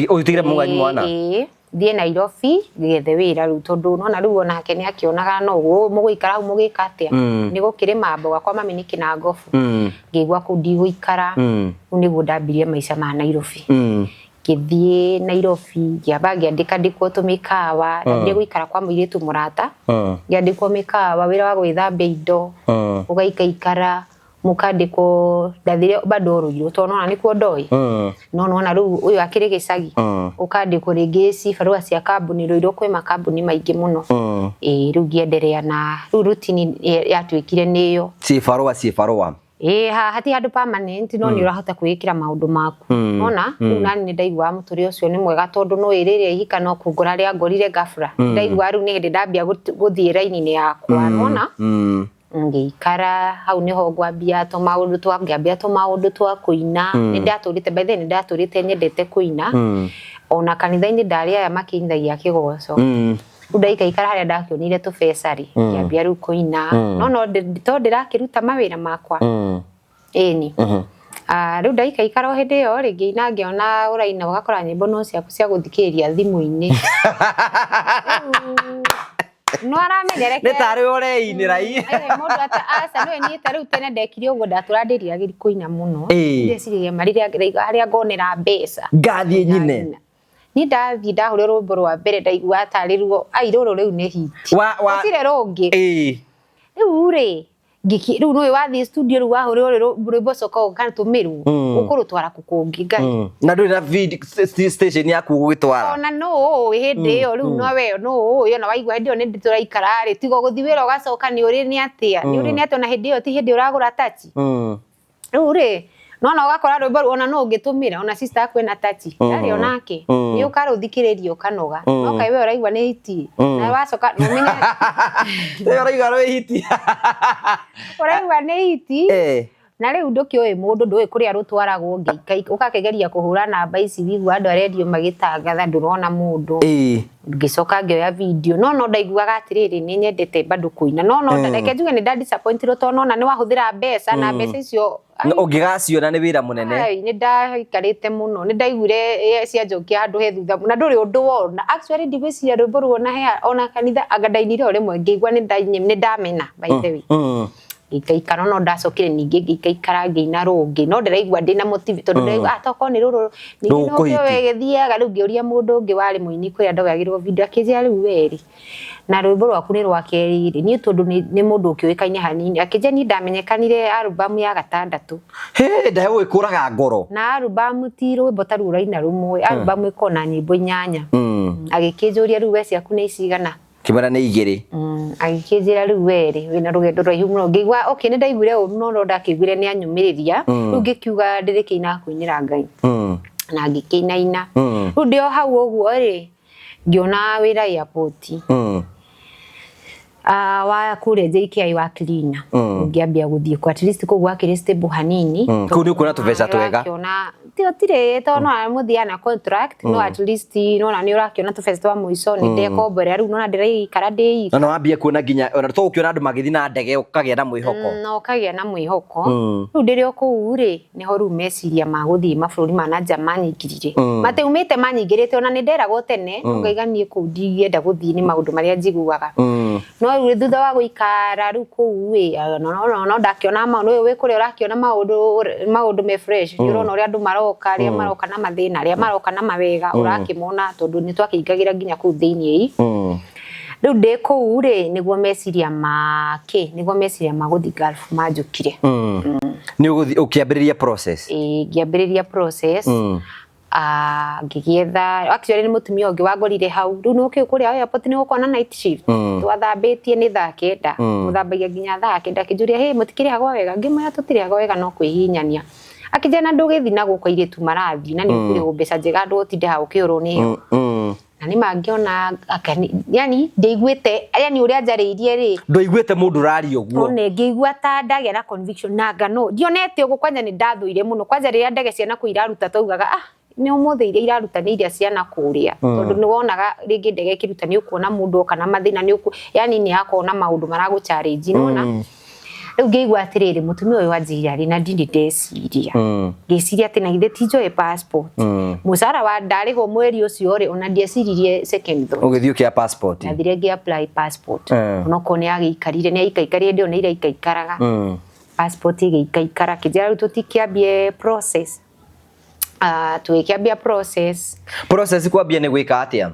Ũtigire mamu wanyu mwana? Ĩĩ, thiĩ Nairobi ngethe wĩra rĩu tondũ nona rĩu onake nĩ akĩonaga no mũgũikara hau mũgĩka atĩa. Nĩ gũkĩrĩma mboga kwa mami nĩ kĩnangobu. Ngĩigua kũu ndigũikara. Rĩu nĩguo ndambirie maica ma Nairobi. Ngĩthiĩ Nairobi, ngĩamba ngĩandĩka ndĩkwo tũmĩkawa, ndambire gũikara kwa mũirĩtu mũrata, ngĩandĩkwo mĩkawa, wĩra wa gwĩthambia indo, ũgaikaikara, mũkandĩkwo, ndathire bado Ruiru tondũ nona nĩkuo ndoĩ. No nona rĩu ũyũ akĩrĩ gĩcagi, ũkandĩkwo rĩngĩ cibarũa cia kambuni Ruiru kwĩ makambuni maingĩ mũno. Ĩĩ, rĩu ngĩenderea na rĩu routine yatuĩkire nĩyo. Cibarũa. Ĩĩ, hati handũ permanent, no nĩ ũrahota kwĩĩkĩra maũndũ maku. Nona, rĩu nani nĩ ndaiguaga mũtũrĩre ũcio nĩ mwega tondũ no ĩrĩrĩa ihika no kũngora rĩangorire ghafla. Ndaigua rĩu nĩ hĩndĩ ndambia gũthiĩ raini-inĩ yakwa, nona? Ngĩikara hau nĩho ngwambia tũmaũndũ twa, ngĩambia tũmaũndũ twa kũina. Nĩ ndatũrĩte, by the way, nĩ ndatũrĩte nyendete kũina. Ona kanitha-inĩ ndarĩ aya makĩinithagia kĩgoco. Rĩu ndaikaikara harĩa ndakĩonire tũbeca rĩ, ngĩambia rĩu kũina. No no to ndĩrakĩruta mawĩra makwa. Ĩni. Rĩu ndaikaikara o hĩndĩ ĩyo rĩ, ngĩina ngĩona ũraina ũgakora nyĩmbo no ciaku cia gũthikĩrĩria thimũ-inĩ. No aramenya reke. Nĩ tarĩ ũreinĩra ii. Mũndũ ata aca nĩwe niĩ ta rĩu tene ndekire ũguo ndatũra ndĩriragĩria kũina mũno. Ndeciragia ma rĩrĩa harĩa ngonera mbeca. Ngathiĩ nyine. Niĩ ndathiĩ ndahũrĩrwo rwĩmbo rwa mbere ndaigua tarĩ ruo, ai rũrũ rĩu nĩ hit. Gũtirĩ rũngĩ. Rĩu rĩ, rĩu nĩũĩ wathiĩ studio rĩu wahũrĩrwo rwĩmbo ũcoka ũgatũmĩrwo, ũkũrũtwara kũ kũngĩ Ngai. Na ndũrĩ na station yaku ũgũgĩtwara. Ona nũ ũĩ hĩndĩ ĩyo rĩu no we nũ ũĩ ona waigua hĩndĩ ĩyo nĩ tũraikara rĩ, tiga gũthiĩ wĩra ũgacoka nĩ ũrĩ nĩ atĩa, nĩ ũrĩ nĩ atĩa ona hĩndĩ ĩyo ti hĩndĩ ũragũra tachi. Rĩu rĩ, nona ũgakora rwĩmbo rũu ona no ũngĩtũmĩra ona sister yaku ena tachi, ndarĩ onake, nĩ ũkarũthikĩrĩria ũkanoga. No kaĩ we ũraigua nĩ hiti. Na wacoka na ũmenye We ũraigua nĩ hiti. Ũraigua nĩ hiti. Na rĩu ndũkĩũĩ mũndũ, ndũĩ kũrĩa rũtwaragwo ũgakĩgeria kũhũra namba ici wigua andũ a redio magĩtangatha ndũrona mũndũ. Ngĩcoka ngĩoya video no no ndaiguaga atĩrĩrĩ nĩ nyendete bado kũina. No no reke njuge nĩ nda disappointirwo tondũ nona nĩ wahũthĩra mbeca na mbeca icio Ũngĩgaciona nĩ wĩra mũnene. Ai, nĩ ndaikarĩte mũno, nĩ ndaiguire cianjokia handũ he thutha na ndũrĩ ũndũ wona. Actually ndigwĩciria rwĩmbo ruona he ona kanitha anga ndainire o rĩmwe ngĩigua nĩ ndamena by the way. Ngĩikaikara, no ndacokire ningĩ ngĩikaikara ngĩina rũngĩ, no ndĩraigua ndĩna motive tondũ ndĩraigua ah tokorwo nĩ rũrũ ningĩ no Rũkũhiti. gĩthiaga. Rĩu ngĩũria mũndũ ũngĩ warĩ mũini kũrĩa ndoyagĩrwo video, akĩnjĩra rĩu werĩ na rwĩmbo rwaku nĩ rwa kerĩ rĩ, niĩ tondũ nĩ mũndũ ũkĩũĩkaine hanini, akĩnjĩra niĩ ndamenyekanire album ya gatandatũ. Hĩ, ndahe gwĩkũraga ngoro. Na album ti rwĩmbo ta rũu ũraina rũmwe, album ĩkoragwo na nyĩmbo 8. Agĩkĩnjũria rĩu we ciaku nĩ cigana? Kĩmera nĩ 2. Agĩkĩnjĩra rĩu werĩ wĩna rũgendo rũraihu mũno. Ngĩigua okay, nĩ ndaiguire ũru no no ndakĩiguire nĩ anyũmĩrĩria. Rĩu ngĩkiuga ndĩrĩkĩina kũinĩra Ngai. Na ngĩkĩinaina. Rĩu ndĩ o hau ũguo rĩ, ngĩona wĩra airport. Wa kũrĩa JKI wa cleaner. Ngĩambia gũthiĩ kwa at least kũu gwakĩrĩ stable hanini. Kũu nĩ ũkuona tũbeca twega. Ũrakĩona ti ũtirĩ tondũ no mũthiaga na contract, no at least nona nĩ ũrakĩona tũbeca twa mũico, nĩ ndekomborera rĩu nona ndĩraikara ndĩ ika. Na no wambie kuona nginya ona to ũkĩona andũ magĩthiĩ na ndege ũkagĩa na mwĩhoko. Na ũkagĩa na mwĩhoko. Rĩu ndĩrĩ o kũu rĩ, nĩho rĩu meciria ma gũthiĩ mabũrũri ma na nja manyingĩrire. Matiumĩte manyingĩrĩte, ona nĩ nderagwo tene, ngaiga niĩ kũu ndingĩenda gũthiĩ nĩ maũndũ marĩa njiguaga. No rĩu thutha wa gũikara rĩu kũu ĩ, no ndakĩona maũndũ, wĩ kũrĩa ũrakĩona maũndũ me fresh, nĩ ũrona ũrĩa andũ maroka, arĩa maroka na mathĩna, arĩa maroka na mawega, ũrakĩmona tondũ nĩ twakĩingagĩra nginya kũu thĩinĩ. Rĩu ndĩ kũu rĩ, nĩguo meciria ma kĩ, nĩguo meciria ma gũthiĩ Gulf manjũkire. Nĩ ũgũthiĩ ũkĩambĩrĩria process? Ĩĩ, ngĩambĩrĩria process. Ngĩgĩetha actually nĩ mũtumia ũngĩ wangorire hau. Rĩu nĩ ũkĩũĩ kũrĩa airport nĩ gũkorwo na night shift. Twathambĩtie nĩ thaa 9, mũthambagia nginya thaa 9. Akĩnjũria hĩ, mũtikĩrĩhagwo wega? Ngĩmwĩra tũtirĩhagwo wega no kwĩhinyania. Akĩnjĩra na ndũgĩthiĩ na gũkũ airĩtu marathiĩ na nĩ ũkũrĩhwo mbeca njega ndũgũtinde hau ũkĩũrwo nĩ heho. Na nĩ mangĩona yani ndiaiguĩte, yani ũrĩa njarĩirie rĩ, Ndũiguĩte mũndũ ũraria ũguo. One ngĩigua ta ndagĩa na conviction na ngano ndionete ũguo. Kwanja nĩ ndathũire mũno, kwanja rĩrĩa ndege cia nakũu iraruta twaugaga ah nĩ ũmũthĩ iria iraruta nĩ iria cia nakũrĩa, tondũ nĩ wonaga rĩngĩ ndege ĩkĩruta nĩ ũkuona mũndũ oka na mathĩna, nĩ ũku yani nĩ hakoragwo na maũndũ maragũ challenge, nĩwona. Rĩu ngĩigua atĩrĩrĩ, mũtumia ũyũ anjĩrire arĩ na ndirĩ ndeciria, ngĩciria atĩ na githĩ ti njoe passport, mũcara wa ndarĩhwo mweri ũcio rĩ, ona ndieciririe second thought. Ũgĩthiĩ ũkĩoya passport? Ndathire ngĩ apply passport. Onokorwo nĩ yagĩikarire, nĩ yaikaikarire, ndĩo nĩ iraikaikaraga. Passport ĩgĩikaikara, kĩnjĩra rĩu tũtikĩambie process. Tũgĩkĩambia process. Process kwambia nĩ gwĩka atĩa?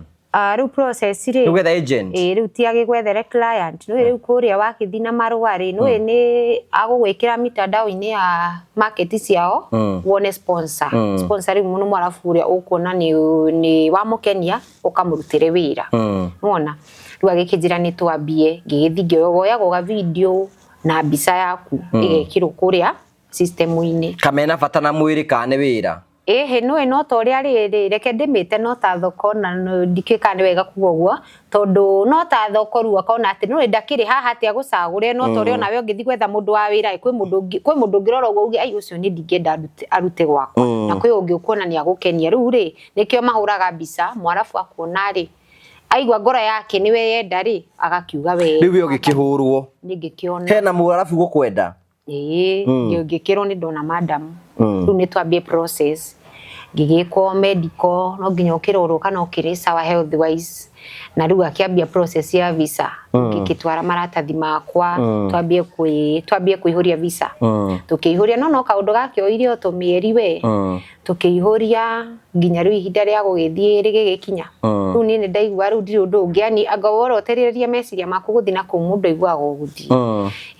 Rĩu process rĩ, Nĩ gwetha agent? Ĩĩ, rĩu ti agĩgwethere client. Nĩũĩ rĩu kũrĩa wakĩthiĩ na marũa rĩ, nĩũĩ nĩ agũgwĩkĩra mitandao-inĩ ya market ciao, wone sponsor. Sponsor rĩu mũno mwarabu ũrĩa ũkuona nĩ wamũkenia, ũkamũrutĩre wĩra. Nĩwona? Rĩu agĩkĩnjĩra nĩ twambie, ngĩgĩthiĩ ngĩoyagwo ga video na mbica yaku ĩgekĩrwo kũrĩa system-inĩ. Kamena bata na mwĩrĩ kana nĩ wĩra? Ĩhĩ, nĩũĩ no ta ũrĩa rĩrĩ, reke ndĩmĩte no ta thoko, na ndikĩũĩ kana nĩ wega kuga ũguo, tondũ no ta thoko rĩu akona atĩ nĩũĩ ndakĩrĩ haha atĩ agũcagũre, no ta ũrĩa onawe ũngĩthiĩ gwetha mũndũ wa wĩra, kwĩ mũndũ ũngĩrora ũguo uge ai ũcio niĩ ndingĩenda arute gwakwa, na kwĩ ũngĩ ũkuona nĩ agũkenia. Rĩu rĩ, nĩkĩo mahũraga mbica, mwarabu akuona rĩ, aigua ngoro yake nĩwe yenda rĩ, agakiuga we. Rĩu we ũgĩkĩhũrwo? Niĩ ngĩkĩona. Hena mwarabu gũkwenda? Ĩĩ, ngĩkĩrwo nĩ ndona madam. Rĩu nĩ twambie process. Ngĩgĩkwo medical, no nginya ũkĩrorwo kana ũkĩrĩ sawa health wise. Na rĩu akĩambia process ya visa. Ngĩgĩtwara maratathi makwa, twambie kũihũria visa. Tũkĩihũria, no kaũndũ gakĩoire o tũmĩeri we. Tũkĩihũria nginya rĩu ihinda rĩa gũgĩthiĩ rĩgĩgĩkinya. Rĩu niĩ nĩ ndaigua rĩu ndirĩ ũndũ ũngĩ, yani anga worotereria meciria maku gũthiĩ na kũu mũndũ aiguaga ũgũthiĩ.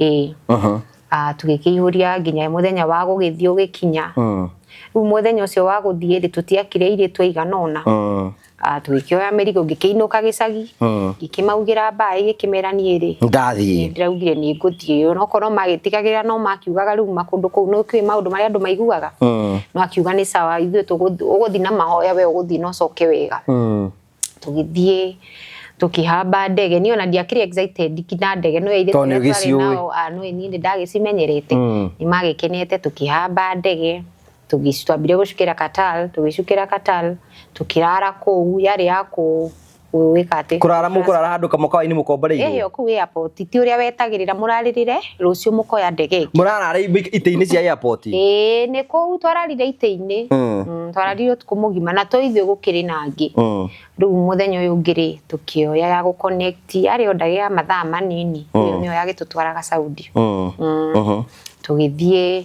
Ĩĩ. Tũgĩkĩihũria nginya mũthenya wa gũgĩthiĩ ũgĩkinya. Rĩu mũthenya ũcio wa gũthiĩ rĩ, tũtiakire airĩtu aigana ũna. Tũgĩkĩoya mĩrigo, ngĩkĩinũka gĩcagi, ngĩkĩmaugĩra mbaĩ, ngĩkĩmera niĩ rĩ, Ndathiĩ. Ndĩraugire nĩ ngũthiĩ. Onokorwo magĩtigagĩra no makiugaga rĩu makũndũ kũu, nĩ ũkĩũĩ maũndũ marĩa andũ maiguaga. No akiuga nĩ sawa, ithuĩ ũgũthiĩ na mahoya, we ũgũthiĩ na ũcoke wega. Tũgĩthiĩ tukihamba ndege, niĩ ona ndiakĩrĩ excited na ndege, no airĩtu Tondũ nĩ arĩa twarĩ ũgĩciũĩ. nao, no niĩ nĩ ndagĩcimenyerete. Nĩ magĩkenete, tukihamba ndege, twambire gũcukĩra Qatar, tũgĩcukĩra Qatar, tũkĩrara kũu, yarĩ ya Gwĩka atĩ Kũrara mũkũrara handũ kamũkawa-inĩ mũkomboreirwo? Ĩhĩ, o kũu airport, ti ũrĩa wetagĩrĩra mũrarĩrĩre rũciũ mũkoya ndege ĩngĩ. Mũrarara itĩ-inĩ cia airport? Ĩĩ, nĩ kũu twararire itĩ-inĩ. Twararire ũtukũ mũgima na to ithuĩ, gũkĩrĩ na angĩ. Rĩu mũthenya ũyũ ũngĩ rĩ, tũkĩoya ya gũconnect, yarĩ o ndege ya mathaa manini, ĩyo nĩyo yagĩtũtwaraga Saudi. Tũgĩthiĩ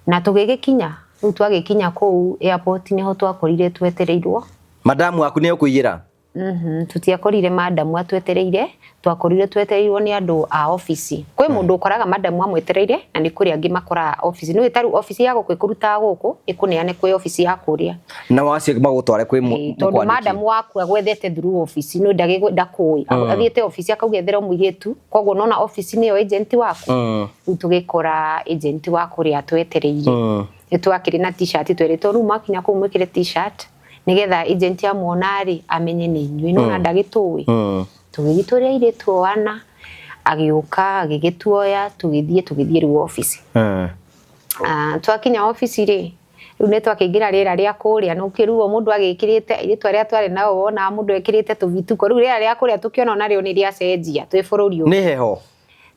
na tũgĩgĩkinya. Rĩu twagĩkinya kũu airport nĩho twakorire twetereirwo. Madamu waku nĩ ũkũiyĩra? Tũtiakorire madamu atwetereire, twakorire twetereirwo nĩ andũ a obici. Kwĩ mũndũ ũkoraga madamu amwetereire na nĩ kũrĩ angĩ makoraga obici. Nĩũĩ ta rĩu obici ya gũkũ ĩkũrutaga gũkũ ĩkũneane kwĩ obici ya kũrĩa. Na wacio magũtware kwĩ Tondũ mũkwandĩki. Madamu waku agwethete through obici, nĩ ndakũĩ. Athiĩte obici akauga ethere mũirĩtu, koguo nona obici nĩyo agent waku. Rĩu tũgĩkora agent wa kũrĩa atwetereire. Nĩ twakĩrĩ na T-shirt, twerĩtwo rĩu mwakinya kũu mwĩkĩre T-shirt nĩgetha agent amuona rĩ amenye nĩ inyuĩ, nona ndagĩtũĩ. Tũgĩthiĩ tũrĩ airĩtu o ana, agĩũka agĩgĩtuoya, tũgĩthiĩ rĩu obici. Twakinya obici rĩ, rĩu nĩ twakĩingĩra rĩera rĩa kũrĩa, nĩ ũkĩrigwo mũndũ agĩkĩrĩte, airĩtu arĩa twarĩ nao wonaga mũndũ ekĩrĩte tũbituko, rĩu rĩera rĩa kũrĩa tũkĩona onarĩo nĩ rĩacenjia twĩ bũrũri ũyũ. Nĩ heho?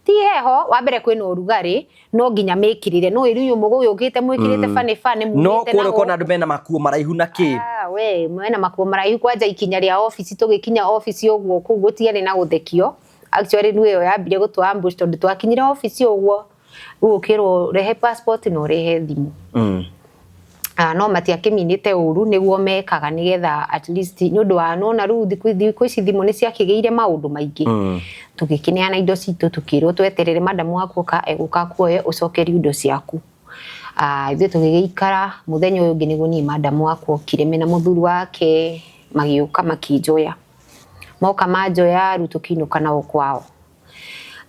Ti heho, wa mbere kwĩna ũrugarĩ, no nginya mĩkĩrĩre, no rĩu mũgũgĩũkĩte mwĩkĩrĩte bani bani No mumĩte kũrĩa na ũkona andũ mena makuo maraihu na kĩ. Ah, we mwena makuo maraihu, kwanja ikinya rĩa obici, tũgĩkinya obici ũguo kũu gũtiarĩ na gũthekio. Actually rĩu ĩyo yambire gũtũ ambush tondũ twakinyire obici ũguo, rĩu ũkĩrwo rehe passport na ũrehe thimũ. No matiakĩminĩte ũru, nĩguo mekaga nĩgetha at least nĩ ũndũ wa nona rĩu thikũ ici thimũ nĩ ciakĩgĩire maũndũ maingĩ. Tũgĩkĩneana indo citũ, tũkĩrwo tweterere madamu waku oka, egũka akuoye ũcokerio indo ciaku. Ithuĩ tũgĩgĩikara, mũthenya ũyũ ũngĩ nĩguo niĩ madamu wakwa okire mena mũthuri wake, magĩũka makĩnjoya. Moka manjoya, rĩu tũkĩinũka nao kwao.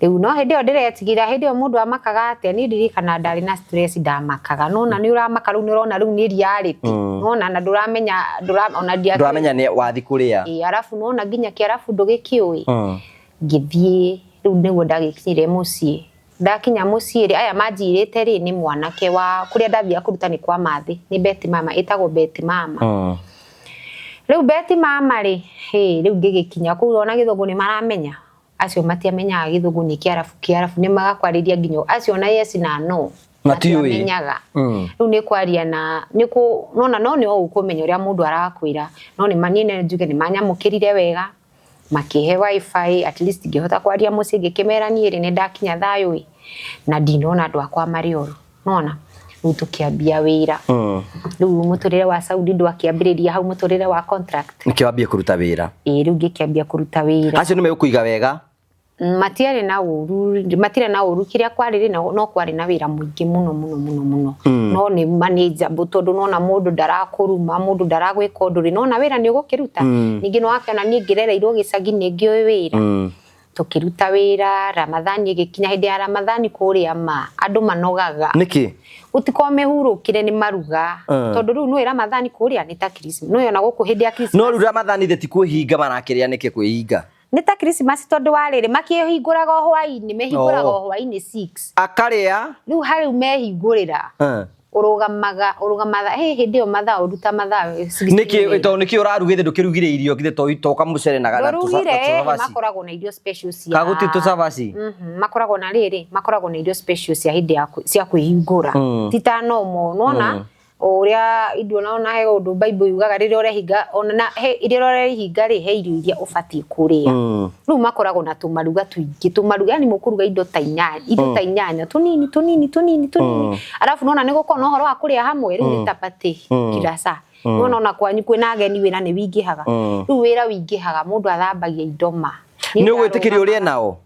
Rĩu no hĩndĩ ĩyo ndĩretigĩra, hĩndĩ ĩyo mũndũ amakaga atĩa, niĩ ndirikana ndarĩ na stress, ndamakaga. Nona nĩ ũramaka rĩu, nĩ ũrona rĩu nĩ reality. Nona na ndũramenya, ona ndiakĩũĩ. Ndũramenya nĩ wathi kũrĩa. Ĩĩ, arabu nona nginya kĩarabu ndũgĩkĩũĩ. Ngĩthiĩ, rĩu nĩguo ndagĩkinyire mũciĩ. Ndakinya mũciĩ rĩ, aya manjirĩte rĩ nĩ mwanake wa kũrĩa ndathiaga kũruta nĩ kwa Mathĩ, nĩ Beti Mama, ĩtagwo Beti Mama. Rĩu Beti Mama rĩ, hĩ, rĩu ngĩgĩkinya kũu ona gĩthũngũ nĩ maramenya. Acio matiamenyaga gĩthũngũ nĩ kĩarabu, kĩarabu nĩ magakwarĩria nginya acio na yes na no. Matiũĩ. Matiamenyaga. Rĩu nĩ kwaria na nĩ kũ nona no nĩ ũkũmenya ũrĩa mũndũ arakwĩra, no nĩ niĩ no njuge nĩ manyamũkĩrire wega, makĩhe wifi, at least ngĩhota kwaria mũciĩ, ngĩkĩmera niĩ rĩ nĩ ndakinya thayũ ĩ, na ndinona andũ akwa marĩ oru, nona. Rĩu tũkĩambia wĩra. Rĩu mũtũrĩre wa Saudi ndwakĩambĩrĩria hau, mũtũrĩre wa contract. Nĩkĩo wambie kũruta wĩra? Ĩĩ, rĩu ngĩkĩambia kũruta wĩra. Acio nĩ megũkũiga wega? Matiarĩ na ũru, matirĩ na ũru, kĩrĩa kwarĩ rĩ, no kwarĩ na wĩra mũingĩ mũno mũno mũno mũno. No nĩ manageable tondũ nona mũndũ ndarakũruma, mũndũ ndaragwĩka ũndũ rĩ, nona wĩra nĩ ũgũkĩruta. Ningĩ nĩ wakĩona niĩ ngĩrereirwo gĩcagi nĩ ngĩũĩ wĩra. Tũkĩruta wĩra, Ramadhani ĩgĩkinya, hĩndĩ ya Ramadhani kũrĩa ma, andũ manogaga. Nĩkĩ? Gũtikorwo mĩhurũkĩre nĩ maruga. Tondũ rĩu nĩũĩ Ramadhani kũrĩa nĩ ta Christmas. Nĩũĩ ona gũkũ hĩndĩ ya Christmas. No rĩu Ramadhani thĩ ti kwĩhinga marakĩrĩa, nĩkĩ kwĩhinga? Nĩ ta Christmas tondũ wa rĩrĩ, makĩhingũraga o hwaĩ-inĩ, mehingũraga o hwaĩ-inĩ 6. Akarĩa? Rĩu harĩu mehingũrĩra. Ũrũgamaga, ũrũgamaga, hĩ, hĩndĩ ĩyo mathaa ũruta mathaa sixteen. Nĩkĩ, tondũ nĩkĩ ũrarugĩte, ndũkĩrugire irio githĩ to kamũcere na Ndũrugire, tũcabaci? Makoragwo na irio special cia Kaguti tũcabaci? Makoragwo na rĩrĩ, makoragwo na irio special cia hĩndĩ ya cia kwĩhingũra. Ti ta normal, nĩwona? O ũrĩa ithuĩ ona he ũndũ Bible yugaga rĩrĩa ũrehinga, ona na he, rĩrĩa ũrehinga rĩ, he irio iria ũbatiĩ kũrĩa. Rĩu makoragwo na tũmaruga tũingĩ, tũmaruga, yani mũkũruga indo ta inyanya, indo ta inyanya, tũnini, tũnini, tũnini, tũnini. Arabu nĩwona nĩ gũkoragwo na ũhoro wa kũrĩa hamwe, rĩu nĩ tabati kila saa. Nĩwona ona kwanyu kwĩna ageni wĩra nĩ wingĩhaga. Rĩu wĩra wingĩhaga, mũndũ athambagia indo ma. Nĩ ũgwĩtĩkĩria ũrĩe nao?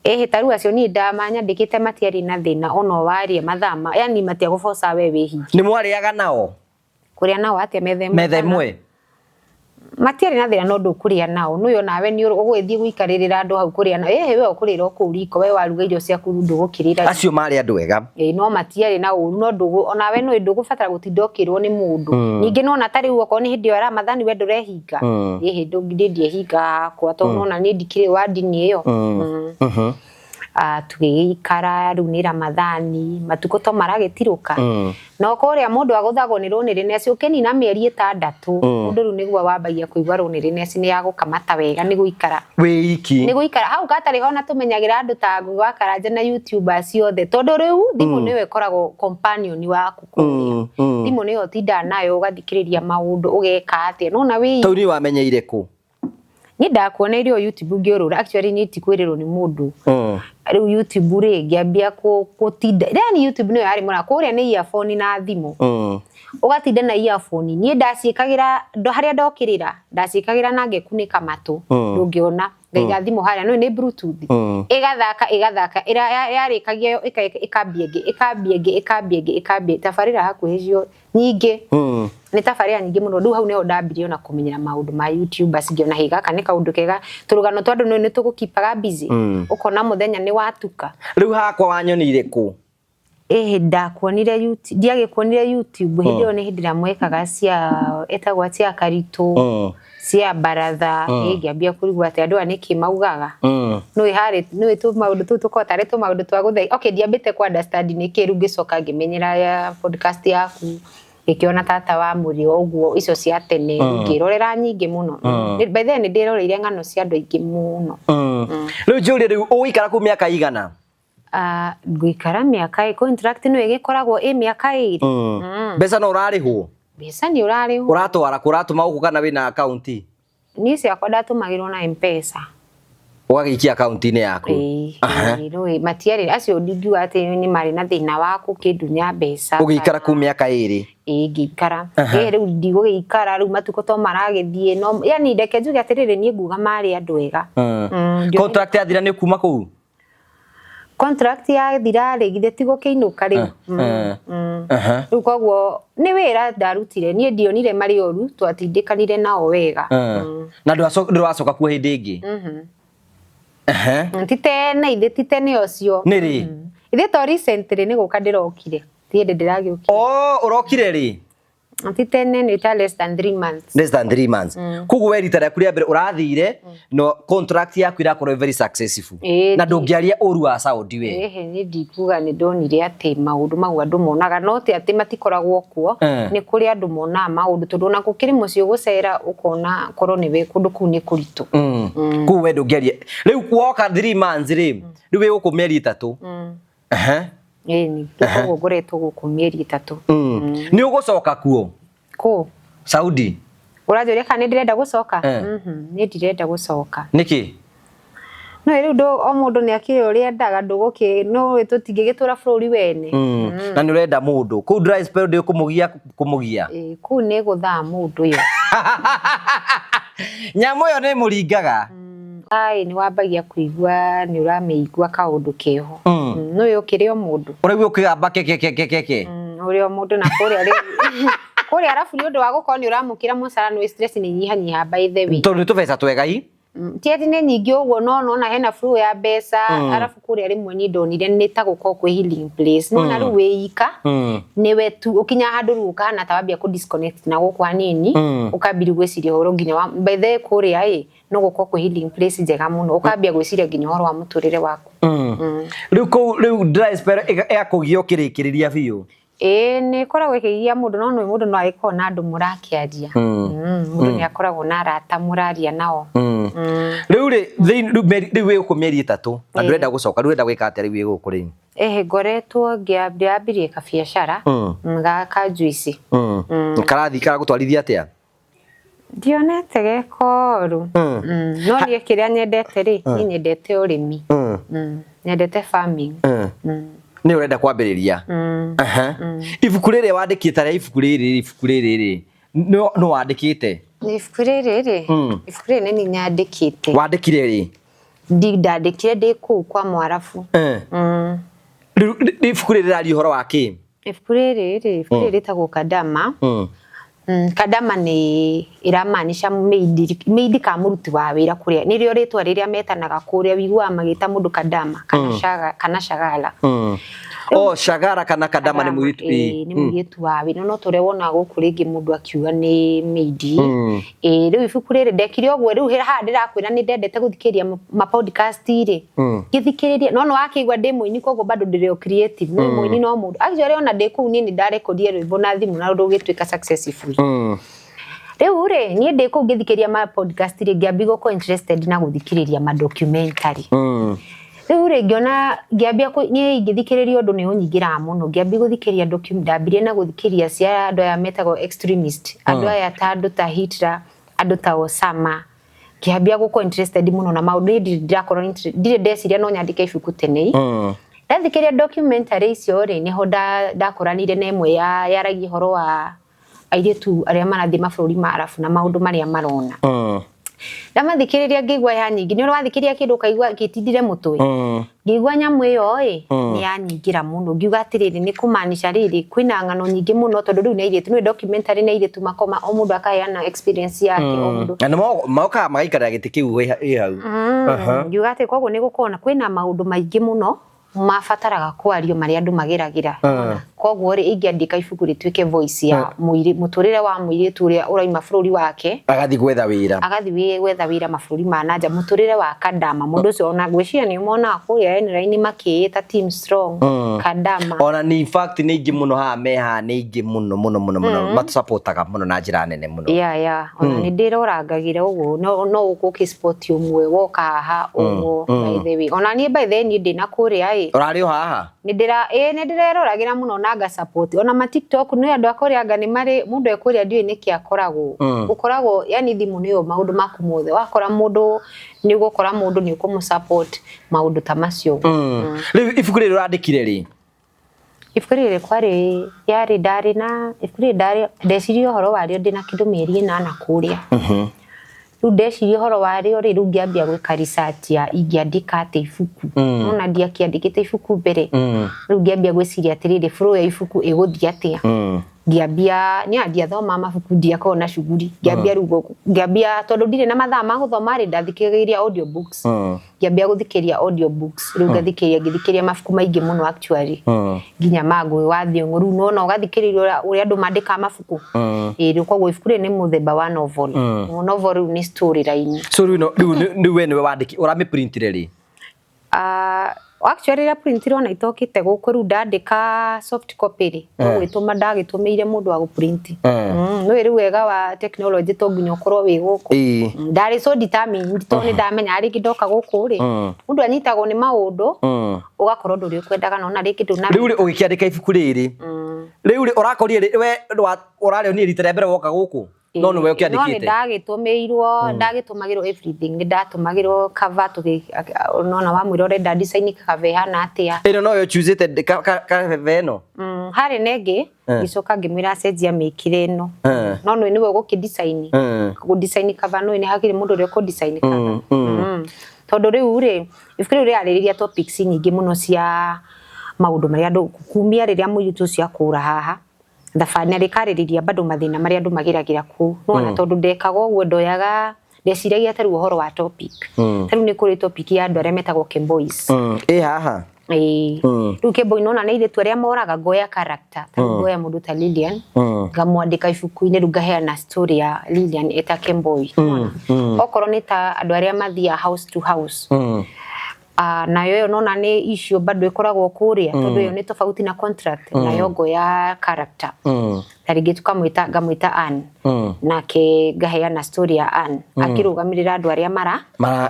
Ĩhĩ, ta rĩu acio niĩ ndamanyandĩkĩte matiarĩ na thĩna ona warie mathaa ma, yani matiagũboca we wĩhinge. Nĩ mwarĩaga nao? Kũrĩa nao atĩa metha ĩmwe? Metha ĩmwe? Matiarĩ na thĩna no ndũkũrĩa nao. Nĩũĩ onawe nĩ ũgũgĩthiĩ gũikarĩrĩra andũ hau kũrĩa nao. Ĩhĩ, we ũkũrĩra o kũu riko, we waruga irio ciaku ndũgũkĩrĩra. Acio marĩ andũ ega. Ĩĩ, no matiarĩ na ũru, no ndũgũ, onawe nĩũĩ ndũgũbatara gũtinda ũkĩrwo nĩ mũndũ. Ningĩ nĩwona ta rĩu okorwo nĩ hĩndĩ ĩyo ya Ramadhani we ndũrehinga. Ĩhĩ, ndũngĩthiĩ ndiehinga hakwa tondũ nĩwona niĩ ndikĩrĩ wa ndini ĩyo. Tũgĩgĩikara rĩu nĩ Ramathani, matukũ to maragĩtirũka. No kũrĩa mũndũ agũthagwo nĩ loneliness ũkĩnina mĩeri 6, mũndũ rĩu nĩguo wambagia kũigua loneliness nĩ yagũkamata wega, nĩ gũikara wĩ iki. Nĩ gũikara hau gatarĩ hona. Tũmenyagĩra andũ ta Ngugi wa Karanja na YouTubers ciothe, tondũ rĩu thimũ nĩyo ĩkoragwo companion waku kũrĩa. Thimũ nĩyo ũtindaga nayo, ũgathikĩrĩria maũndũ, ũgeka atĩa, nona wĩ Tau nĩ wamenyeire kũ? Niĩ ndakuoneire o YouTube ngĩũrũra. Actually, niĩ ti kwĩrĩrwo nĩ mũndũ. Rĩu YouTube rĩ, ngĩambia gũtinda, yani YouTube nĩyo yarĩ mũra kũrĩa, nĩ earphone na thimũ. Ũgatinda na earphone. Niĩ ndaciĩkagĩra harĩa ndokĩrĩra, ndaciĩkagĩra na ngekunĩka matũ, ndũngĩona, ngaiga thimũ harĩa no nĩ Bluetooth, ĩgathaka ĩgathaka, yarĩkagia ĩkambia ĩngĩ, ĩkambia ĩngĩ, ĩkambia ĩngĩ, ĩkambia tabarĩra hakuhĩ cio nyingĩ. Nĩ tabarĩra nyingĩ mũno. Rĩu hau nĩho ndambirie ona kũmenyera maũndũ ma YouTubers, ngĩona hĩ, gaka nĩ kaũndũ kega, tũrũgano twa andũ nĩ tũgũkipaga busy, ũkona mũthenya nĩ watuka. Rĩu hakwa wanyonire kũ? Ĩhĩ, ndakuonire YouTube, ndiagĩkuonire YouTube hĩndĩ ĩyo, nĩ hĩndĩ ĩrĩa mwekaga cia ĩtagwo cia Karitũ, cia baratha. Ĩ ngĩambia kũrigwo atĩ andũ aya nĩkĩ maugaga. Nĩũĩ harĩ nĩũĩ tũmaũndũ tũu tũkoragwo tarĩ tũmaũndũ twa gũtheki. Okay, ndiambĩte ku understand nĩkĩ. Rĩu ngĩcoka ngĩmenyera ya podcast yaku, ngĩkĩona tata wa mũrĩo ũguo, icio cia tene ngĩrorera nyingĩ mũno. By then nĩ ndĩroreire ng'ano cia andũ aingĩ mũno. Rĩu njũrie, rĩu ũgũikara kũu mĩaka igana? Ngũikara mĩaka, contract nĩyo ĩgĩkoragwo ĩ mĩaka 2. Mbeca no ũrarĩhwo? Mbeca nĩ ũrarĩhwo. Ũratwara kũ? Ũratũma gũkũ kana wĩna akaunti? Niĩ ciakwa ndatũmagĩrwo na M-Pesa. Ũgagĩikia akaunti-inĩ yaku? Ĩĩ, rĩu matiarĩ acio, ndingiuga atĩ nĩ marĩ na thĩna wa gũkĩndunya mbeca. Ũgĩikara kũu mĩaka 2? Ĩĩ, ngĩikara. Ĩ rĩu ndigũgĩikara, rĩu matukũ to maragĩthiĩ, no yani reke njuge atĩrĩrĩ, niĩ nguga marĩ andũ ega. Contract yathira nĩ kuma kũu? Contract yathira rĩ, githĩ ti gũkĩinũka rĩu? Rĩu koguo nĩ wĩra ndarutire, niĩ ndionire marĩ oru, twatindĩkanire nao wega. Na ndũracoka kuo hĩndĩ ĩngĩ? Ti tene, ithe ti tene ũcio. Nĩ rĩ? Ithe to recently nĩ gũka ndĩrokire, ti hĩndĩ ndĩragĩũkire. Oh, ũrokire rĩ? Ti tene, nĩ ta less than 3 months. Less than 3 months. Koguo we rita rĩaku rĩa mbere ũrathire no contract yaku irakorwo very successful? Na ndũngĩaria ũru wa Saudi we? Ĩhĩ, niĩ ndikuga nĩ ndonire atĩ maũndũ mau andũ monaga, no ti atĩ matikoragwo kuo. Nĩ kũrĩ andũ monaga maũndũ, tondũ ona gũkĩrĩ mũciĩ ũgũcera ũkona korwo nĩwe kũndũ kũu nĩ kũritũ. Koguo we ndũngĩaria. Rĩu woka 3 months rĩ, rĩu wĩ gũkũ mĩeri 3? Ĩni, koguo ngoretwo gũkũ mĩeri 3. Nĩ ũgũcoka kuo? Kũ? Saudi. Ũranjũria kana nĩ ndĩrenda gũcoka? Niĩ ndirenda gũcoka. Nĩkĩ? No rĩu o mũndũ nĩ akĩrĩ ũrĩa endaga, ndũgũkĩ no tũtingĩgĩtũra bũrũri wene. Na nĩ ũrenda mũndũ kũu dry spell ndĩkũmũgia kũmũgia? Ĩĩ, kũu nĩ gũthaa mũndũ yo. Nyamũ ĩyo nĩ mũringaga? Ai, nĩ wambagia kũigua nĩ ũramĩigua kaũndũ keho. No ũyũ ũkĩrĩ o mũndũ. Ũraigua ũkĩgamba kekekekeke? Ũrĩ o mũndũ, na kũrĩa rĩu kũrĩa arabu nĩ ũndũ wa gũkorwo nĩ ũramũkĩra mũcara, nĩ stress nĩ nyihanyiha by the way. Tondũ nĩ tũbeca twega i. Ti atĩ nĩ nyingĩ ũguo, no nona hena flow ya mbeca. Arabu kũrĩa rĩmwe niĩ ndonire nĩ ta gũkorwo kwĩ healing place, nona rĩu wĩ ika, nĩwe tu, ũkinya handũ rĩu ũkahana ta wambia kũ disconnect na gũkũ hanini, ũkambia gwĩciria ũhoro nginya wa by the way kũrĩa ĩ no gũkorwo kwĩ healing place njega mũno, ũkambia gwĩciria nginya ũhoro wa mũtũrĩre waku. Rĩu kũu rĩu dry spell ĩgakũgia ũkĩrĩkĩrĩria biũ? Ĩĩ, nĩ ĩkoragwo ĩkĩgia mũndũ, no nĩ mũndũ no agĩkorwo na andũ mũrakĩaria. Mũndũ nĩ akoragwo na arata mũraria nao. Rĩu rĩ rĩu wĩ gũkũ mĩeri 3 na ndũrenda gũcoka, rĩu ũrenda gwĩka atĩa rĩu wĩ gũkũ rĩu? Ĩhĩ, ngoretwo ndĩrambirie kabiacara ga juice. Karathi karagũtwarithia atĩa? Ndionete gekoru. No niĩ kĩrĩa nyendete rĩ, niĩ nyendete ũrĩmi. Nyendete farming. Nĩ ũrenda kwambĩrĩria? Ibuku rĩrĩ wandĩkĩte rĩa ibuku rĩrĩ rĩ, no wandĩkĩte? Ibuku rĩrĩ rĩ, ibuku rĩrĩ nĩ niĩ nyandĩkĩte. Wandĩkire rĩ? Ndandĩkire ndĩ kũu kwa Mwarabu. Rĩu ibuku rĩrĩ rĩraria ũhoro wa kĩ? Ibuku rĩrĩ rĩ, ibuku rĩrĩ rĩtagwo Kadama. Kadama nĩ ĩramaanisha maid, maid ka mũruti wa wĩra kũrĩa, nĩrĩo rĩtwa rĩrĩa metanaga kũrĩa, wĩiguaga magĩta mũndũ kadama kana shaga, kana shagala. Oh, Shagara kana Kadama nĩ mũirĩtu. Ĩĩ, nĩ mũirĩtu wa wĩra no tũrĩa wonaga gũkũ rĩngĩ mũndũ akiuga nĩ maid. Ĩĩ, rĩu ibuku rĩrĩ ndekire ũguo rĩu haha ndĩrakwĩra nĩ ndendete gũthikĩrĩria ma podcast rĩ, ngĩthikĩrĩria no nĩ wakĩigua ndĩ mũini koguo bado ndĩrĩ o creative, no mũini no mũndũ actually ona ndĩ kũu niĩ nĩ ndarekondire rwĩmbo na thimũ na rũgĩtuĩka successful. Rĩu rĩ, niĩ ndĩ kũu ngĩthikĩrĩria ma podcast rĩ, ngĩambia gũkorwo interested na gũthikĩrĩria ma documentary. Rĩu rĩ, ngĩona ngĩambia niĩ ingĩthikĩrĩria ũndũ nĩ ũnyingĩraga mũno, ngĩambia gũthikĩrĩria ndambirie na gũthikĩrĩria cia andũ aya metagwo extremist, andũ aya ta andũ ta Hitler, andũ ta Osama, ngĩambia gũkorwo interested mũno na maũndũ, niĩ ndirĩ ndĩrakorwo ndirĩ ndeciria no nyandĩke ibuku tene. Ndathikĩrĩria documentary icio rĩ, nĩho ndakoranire na ĩmwe yaragia ũhoro wa airĩtu arĩa marathiĩ mabũrũri ma Arabu na maũndũ marĩa marona. Ndamathikĩrĩria ngĩigua ya nyingĩ, nĩ ũrĩ wathikĩrĩria kĩndũ ũkaigua gĩtindire mũtwe. Ngĩigua nyamũ ĩyo ĩ nĩ yanyingĩra mũno, ngiuga atĩrĩrĩ, nĩ kũmaanisha rĩrĩ kwĩna ng'ano nyingĩ mũno, tondũ rĩu nĩ airĩtu, nĩ documentary nĩ airĩtu makoma o mũndũ akaheana experience yake, o mũndũ. Na nĩ mokaga magaikarĩra gĩtĩ kĩu wĩ hau. Ngiuga atĩ koguo nĩ gũkorwo na kwĩna maũndũ maingĩ mũno mabataraga kwario marĩa andũ mageragĩra. Koguo rĩ, ingĩandĩka ibuku rĩtuĩke voice ya mũtũrĩre wa mũirĩtu ũrĩa ũraima bũrũri wake, agathiĩ gwetha wĩra, agathiĩ gwetha wĩra mabũrũri ma nanja, mũtũrĩre wa Kadama. Mũndũ ũcio ona ngwĩciria nĩ ũmonaga kũrĩa N-line makĩĩta Team Strong Kadama. Ona ni in fact nĩ aingĩ mũno haha me haha, nĩ aingĩ mũno mũno mũno mũno matũsupportaga mũno na njĩra nene mũno. Yeah, ona nĩ ndĩrorangagĩra ũguo, no ũgũkĩ spot ũmwe woka haha ũguo, by the way ona niĩ, by the way, niĩ ndĩna kũrĩa ĩ. Ũrarĩ o haha? Nĩ ndĩra ĩ nĩ ndĩreroragĩra mũno na nga support ona ma TikTok, nĩ andũ a kũrĩa anga nĩ marĩ mũndũ ekũrĩa ndiũĩ nĩkĩ akoragwo ũkoragwo, yani thimũ nĩyo maũndũ maku mothe, wakora mũndũ nĩ ũgũkora mũndũ nĩ ũkũmũ support maũndũ ta macio. Rĩu ibuku rĩrĩ ũrandĩkire rĩ? Ibuku rĩrĩ kwarĩ yarĩ ndarĩ na ibuku rĩrĩ ndarĩ ndeciria ũhoro warĩo ndĩna kĩndũ mĩeri 8 kũrĩa. Rĩu ndeciria ũhoro warĩo rĩ, rĩu ngĩambia gwĩka research ya ingĩandĩka atĩa ibuku. Nona ndiakĩandĩkĩte ibuku mbere. Rĩu ngĩambia gwĩciria atĩrĩrĩ, flow ya ibuku ĩgũthiĩ atĩa. Ngĩambia niĩ ndiathoma mabuku, ndiakoragwo na shughuli, ngĩambia rĩu ngĩambia tondũ ndirĩ na mathaa ma gũthoma rĩ, ndathikĩrĩria audio books. Ngĩambia gũthikĩrĩria audio books, rĩu ngathikĩrĩria, ngĩthikĩrĩria mabuku maingĩ mũno actually, nginya ma Ngũgĩ wa Thiong'o, rĩu nona ũgathikĩrĩria ũrĩa andũ mandĩkaga mabuku. Ĩĩ, rĩu koguo ibuku rĩrĩ nĩ mũthemba wa novel. Novel rĩu nĩ story line. So rĩu rĩu we nĩwe wandĩki, ũramĩprintire rĩ? Actually rĩrĩa printirwo na itokĩte gũkũ, rĩu ndandĩka soft copy rĩ, no gwĩtũma ndagĩtũmĩire mũndũ wa gũprint. Nĩũĩ rĩu wega wa technology to nginya ũkorwo wĩ gũkũ. Ndarĩ so determined tondũ nĩ ndamenya rĩngĩ ndoka gũkũ rĩ, mũndũ anyitagwo nĩ maũndũ ũgakorwo ndũrĩ ũkwendaga nona rĩngĩ ndũna. Rĩu rĩ, ũgĩkĩandĩka ibuku rĩrĩ rĩu rĩ, ũrakorire rĩ, we ũrarĩonire rita rĩa mbere woka gũkũ, no nĩwe No nĩ ũkĩandĩkĩte? Ndagĩtũmĩirwo, ndagĩtũmagĩrwo everything, nĩ ndatũmagĩrwo cover, tũgĩ nona wamwĩra ũrenda design cover ĩhana atĩa. Ĩno noyo choosĩte kabebe ĩno? Harĩ na ĩngĩ, ngĩcoka ngĩmwĩra acenjia mĩkĩre ĩno. No nĩ nĩwe ũgũkĩ design. Gũ design cover, nĩ hakĩrĩ mũndũ ũrĩa ũkũ design cover. Tondũ rĩu rĩ, ibuku rĩu rĩarĩrĩria topics nyingĩ mũno cia maũndũ marĩa andũ kumia rĩrĩa mũirĩtu ũcio akũra haha thabarĩ, na rĩkarĩrĩria bado mathĩna marĩa andũ mageragĩra kũu. Nĩwona tondũ ndekaga ũguo, ndoyaga ndeciragia ta rĩu ũhoro wa topic. Ta rĩu nĩ kũrĩ topic ya andũ arĩa metagwo Kemboys. Ĩ haha. Ĩĩ. Rĩu Kemboi nona nĩ airĩtu arĩa moraga, ngoya character. Ta rĩu ngoya mũndũ ta Lilian, ngamwandĩka ibuku-inĩ, rĩu ngaheana story ya Lilian eta Kemboi. Okorwo nĩ ta andũ arĩa mathiaga house to house. Nayo ĩyo nona nĩ issue bado ĩkoragwo kũrĩa, tondũ ĩyo nĩ tofauti na contract, nayo ngoya character. Ta rĩngĩ tũkamwĩta, ngamwĩta Ann. Nake ngaheana story ya Ann akĩrũgamĩrĩra andũ arĩa mara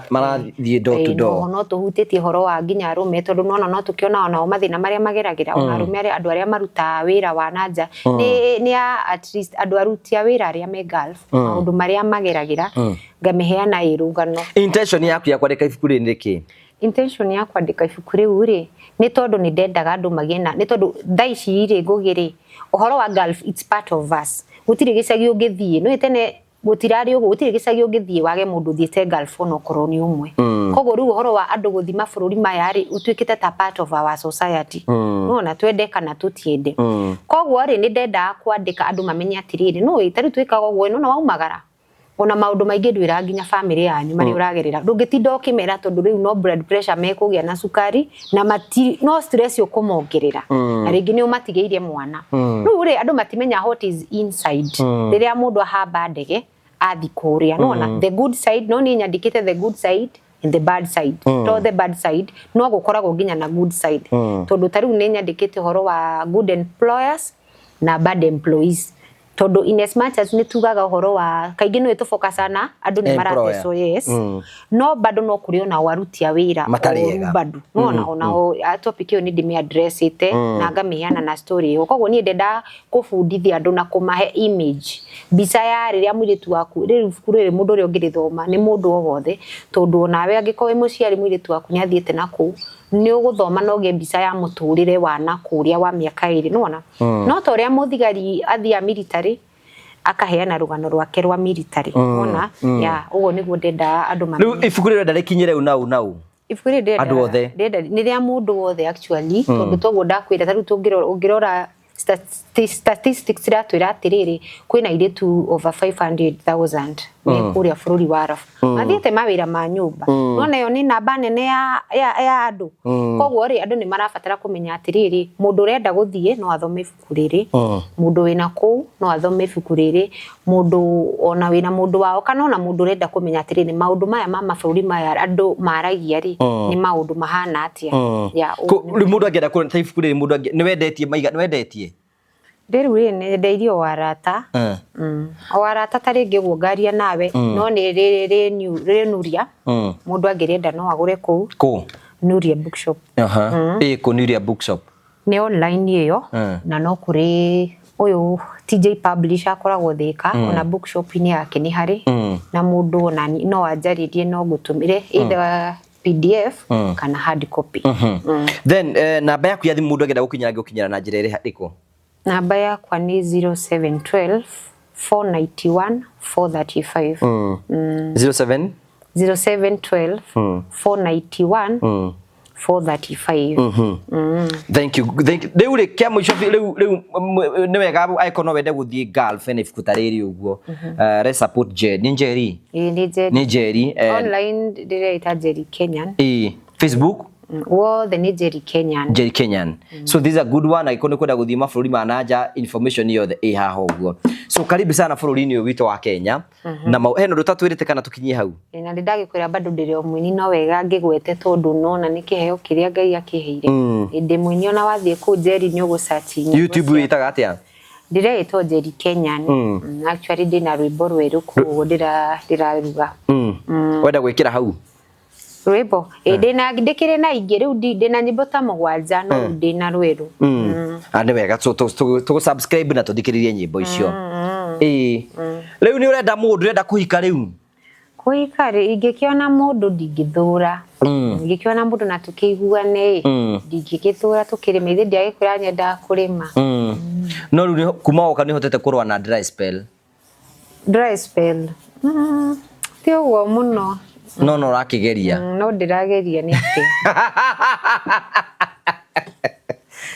Marathiĩ door to door. Noho no tũhutĩtie ũhoro wa nginya arũme, tondũ nona no tũkĩona onao mathĩna marĩa mageragĩra, ona arũme arĩa andũ arĩa marutaga wĩra wa na nja, nĩ at least andũ aruti a wĩra arĩa me Gulf, maũndũ marĩa mageragĩra, ngamĩheana ĩ rũgano. Intention yaku ya kwandĩka ibuku rĩrĩ nĩ kĩ? Intention ya kwandĩka ibuku rĩu rĩ, nĩ tondũ nĩ ndendaga andũ magĩe na, nĩ tondũ thaa ici rĩ, Ngũgĩ rĩ, ũhoro wa Gulf, it's part of us. Gũtirĩ gĩcagi ũngĩthiĩ, nĩũĩ tene gũtirarĩ ũguo, gũtirĩ gĩcagi ũngĩthiĩ wage mũndũ ũthiĩte Gulf onokorwo nĩ ũmwe. Koguo rĩu ũhoro wa andũ gũthiĩ mabũrũri maya rĩ, ũtuĩkĩte ta part of our society. Nĩwona, twende kana tũtiende. Koguo rĩ, nĩ ndendaga kwandĩka andũ mamenye atĩrĩrĩ, nĩũĩ ta rĩu twĩkaga ũguo, nĩwona waumagara. Ona maũndũ maingĩ ndwĩra nginya family yanyu marĩa ũragerera, ndũngĩtinda ũkĩmera tondũ rĩu no blood pressure mekũgĩa na cukari na mati, no stress ũkũmongerera, na rĩngĩ nĩ ũmatigĩirie mwana. Rĩu rĩ, andũ matimenya what is inside rĩrĩa mũndũ ahamba ndege athi kũrĩa. Nona the good side, no niĩ nyandĩkĩte the good side and the bad side. To the bad side no gũkoragwo nginya na good side, tondũ ta rĩu nĩ nyandĩkĩte ũhoro wa good employers na bad employees, tondũ in as much as nĩ tugaga ũhoro wa kaingĩ nĩ tũfokaca na andũ nĩ Employer. maratecwo, yes, no bado no kũrĩ ona aruti a wĩra Matarĩ oru. ega. Bado nona ona o topic ĩyo nĩ ndĩmĩ addressĩte na ngamĩheana na story ĩyo. Koguo niĩ ndenda kũbundithia andũ na kũmahe image, mbica ya rĩrĩa mũirĩtu waku, rĩrĩ ibuku rĩrĩ mũndũ ũrĩa ũngĩrĩthoma nĩ mũndũ o wothe, tondũ onawe angĩkorwo wĩ mũciari, mũirĩtu waku nĩ athiĩte na kũu, nĩ ũgũthoma na ũgĩe mbica ya mũtũrĩre wa na kũrĩa wa mĩaka 2, nĩwona? No ta ũrĩa mũthigari athiaga military akaheana rũgano rwake rwa military, wona? Ya ũguo nĩguo ndenda andũ Rĩu mamenye. Ibuku rĩrĩ renda rĩkinyĩre u nau nau? Ibuku rĩrĩ ndĩrenda Andũ othe. Ndĩrenda nĩ rĩa mũndũ wothe actually, tondũ toguo ndakwĩra, ta rĩu tũngĩrora, ũngĩrora statistics iratwĩra atĩrĩrĩ, kwĩna airĩtu over 500,000 me kũrĩa bũrũri wa Arabu mathiĩte mawĩra ma nyũmba. Nona ĩyo nĩ namba nene ya andũ. Koguo rĩ, andũ nĩ marabatara kũmenya atĩrĩrĩ, mũndũ ũrenda gũthiĩ no athome ibuku rĩrĩ, mũndũ wĩna kũu no athome ibuku rĩrĩ, mũndũ ona wĩna mũndũ wao, kana ona mũndũ ũrenda kũmenya atĩrĩrĩ, maũndũ maya ma mabũrũri maya andũ maragia rĩ, nĩ maũndũ mahana atĩa ya ũguo. Rĩu mũndũ angĩenda kũrora ta ibuku rĩrĩ, mũndũ nĩ wendetie maiga, nĩ wendetie? Rĩu rĩ, nyendeire o arata. O arata ta rĩngĩ ũguo ngaria nawe, no nĩ rĩ Nuria. Mũndũ angĩrĩenda no agũre kũu. Kũ? Nuria Bookshop. Aha, ĩ kũ Nuria Bookshop? Nĩ online ĩyo, na no kũrĩ ũyũ TJ Publisher akoragwo Thĩka, ona bookshop-inĩ yake nĩ harĩ, na mũndũ ona no anjarĩrie, no ngũtũmĩre either PDF kana hard copy. Then namba yaku ya thimũ, mũndũ angĩenda gũkinyĩra, angĩgũkinyĩra na njĩra ĩrĩ ĩrĩkũ? Namba yakwa nĩ 0712 491 435. 07 0712 491 435. Thank you, thank you. Rĩu rĩ, kĩa mũico rĩu nĩ wega angĩkorwo no wende gũthiĩ Gulf na ibuku ta rĩrĩ ũguo. Let's support Njeri. Nĩ Njeri? Ĩĩ, nĩ Njeri. Nĩ Njeri. Online ndĩreita Njeri Kenyan. Ĩĩ, Facebook? Wothe nĩ Njeri Kenyan. Njeri Kenyan. So this is a good one angĩkorwo nĩ kwenda gũthiĩ mabũrũri ma nanja, information yothe ĩ haha ũguo. So karibu sana bũrũri-inĩ ũyũ witũ wa Kenya. Na hena ũndũ ũtatwĩrĩte kana tũkinyie hau? Ĩ, na ndĩndagĩkwĩra bado ndĩrĩ o mũini, no wega ngĩgwete tondũ nona nĩ kĩheo kĩrĩa Ngai akĩheire. Ndĩ mũini, ona wathiĩ kũu Njeri nĩ ũgũ-search nyĩmbo. YouTube wĩtaga atĩa? Ndĩreĩtwo Njeri Kenyan. Actually ndĩna rwĩmbo rwerũ kũu ndĩraruga. Wenda gwĩkĩra hau? Rwĩmbo? Ĩ, ndĩna, ndĩkĩrĩ na ingĩ rĩu, ndĩna nyĩmbo ta 7, no rĩu ndĩna rwerũ. Ah, nĩ wega. So tũ subscribe na tũthikĩrĩrie nyĩmbo icio. Ĩĩ, rĩu nĩ ũrenda mũndũ, ũrenda kũhika rĩu? Kũhika rĩ, ingĩkĩona mũndũ ndingĩthũra. Ingĩkĩona mũndũ na tũkĩiguane ĩ, ndingĩgĩthũra tũkĩrĩma. Ithe ndiagĩkwĩra nyendaga kũrĩma. No rĩu kuma woka nĩ ũhotete kũrũa na dry spell? Dry spell, ti ũguo mũno. No ũrakĩgeria. No ndĩrageria nĩkĩ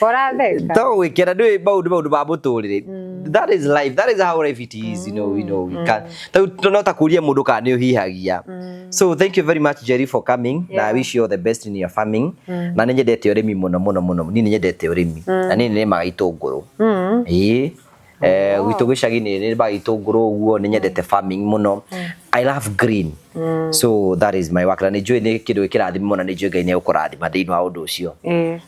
ũratheka. To gwĩkĩra ndũĩ maũndũ ma mũtũrĩre. That is life, that is how life it is. We can ta no ta kũria mũndũ kana nĩ ũhihagia. So thank you very much, Jerry, for coming, na I wish you all the best in your farming. Na nĩ nyendete ũrĩmi mũno mũno mũno. Niĩ nĩ nyendete ũrĩmi na niĩ nĩ nĩmaga itũngũrũ. Ĩĩ, gwitũ gĩcagi-inĩ nĩ nĩmaga itũngũrũ ũguo. Nĩ nyendete farming mũno. I love green, so that is my work, na nĩ njũĩ nĩ kĩndũ gĩkĩrathima mũno, nĩ njũĩ Ngai nĩ egũkũrathima thĩinĩ wa ũndũ ũcio.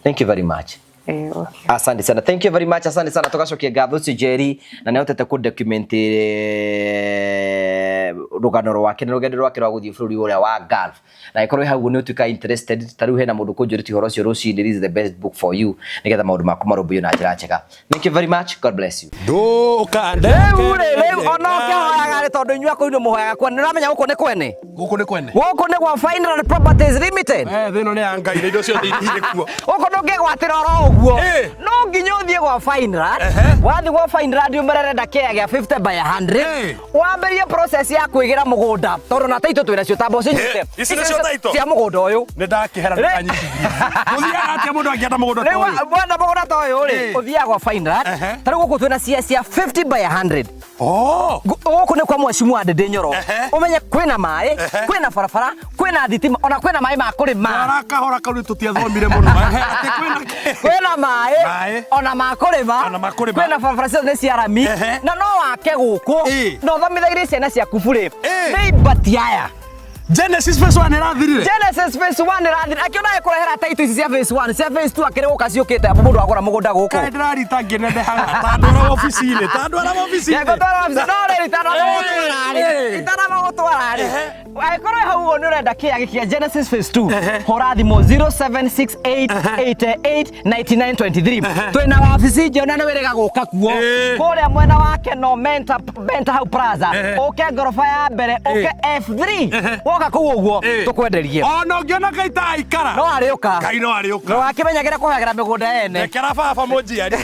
Thank you very much. Okay. Asante sana, thank you very much, asante sana. Tugacokia ngatho ũcio Njeri, na nĩ ahotete kũ document rũgano rwake na rũgendo rwake rwa gũthiĩ bũrũri ũrĩa wa Gulf. Na ĩkorwo hau nĩ ũtuĩka interested, ta rĩu hena mũndũ kũnjũrĩtie ũhoro ũcio rũcinĩ, this is the best book for you, nĩgetha maũndũ maku marũmbũiyo na njĩra njega. Thank you very much, God bless you. Ndũkandeke. Rĩu rĩ, rĩu ona ũkĩhoyaga rĩ, tondũ inyuĩ akũrũ mũhoyaga kwene, nĩ ũramenya gũkũ nĩ kwene? Gũkũ nĩ kwene. Gũkũ nĩ gwa Fineland Properties Limited. written. Eh, thĩ ĩno nĩ ya Ngai na indo ciothe irĩ kuo. Gũkũ ndũngĩgwatĩra oro ũguo. Ĩ. No nginya ũthiĩ gwa Fineland. Wathiĩ gwa Fineland ũmerere kĩaya gĩa 50 by 100. Ĩ. Wambĩrĩrie process ya kwĩgĩra mũgũnda tondũ na taitũ twĩna cio tamba ũcinyite. Ĩ, ici nĩcio title? Cia mũgũnda ũyũ. Nĩ ndakĩhera ndũkanyitithie. Gũthiaga atĩa mũndũ angĩenda mũgũnda ta Rĩu ũyũ? wenda mũgũnda ta ũyũ rĩ, Ĩ. ũthiaga gwa Fineland. Ehe. Ta rĩu gũkũ twĩna cia cia 50 by 100. Oh! Gũkũ nĩ kwa mheshimiwa Ndindi Nyoro. Ehe. Ũmenye kwĩna maĩ, Ehe. kwĩna barabara, kwĩna thitima, ona kwĩna maĩ ma kũrĩma. Twara kahora kau nĩ tũtiathomire mũno. Ehe, atĩ kwĩna kĩ? Kwĩna maĩ, Maĩ. ona ma kũrĩma, Ona ma kũrĩma. kwĩna barabara ciothe nĩ cia rami, Ehe. na no wake gũkũ, Ĩ. na ũthomithagĩrie ciana ciaku burĩ. Ĩ. Nĩ ibati aya. Genesis phase 1 ĩrathirire. Genesis phase 1 ĩrathira. Akĩona ĩkũrehera title ici cia phase 1, cia phase 2 akĩrĩ gũka ciũkĩte mũndũ agũra mũgũnda gũkũ. Kaĩ ndĩrarita ngĩnenehaga. Ta ndwara obici-inĩ, ta ndwara obici-inĩ. Ngũtwara wabici no rĩrĩ itanamagũtwara rĩ itanamagũtwara rĩ angĩkorwo hau ũguo nĩ ũrenda kĩaya gĩkĩ kĩa Genesis phase 2 hũra thimũ 0768889923 twĩna wabici njega na nĩ wĩrĩga gũka kuo Ĩ. kũrĩa mwena wa Keno Menta Menta hau Plaza Ehe. ũke ngoroba ya mbere ũke F3 woka kũu ũguo Ĩ. tũkwenderie Ona ũngĩona Ngai ta aikara. no arĩũka Ngai no arĩũka. no akĩmenyagĩra kũhagĩra mĩgũnda ene. Rekera baba mũnjiari.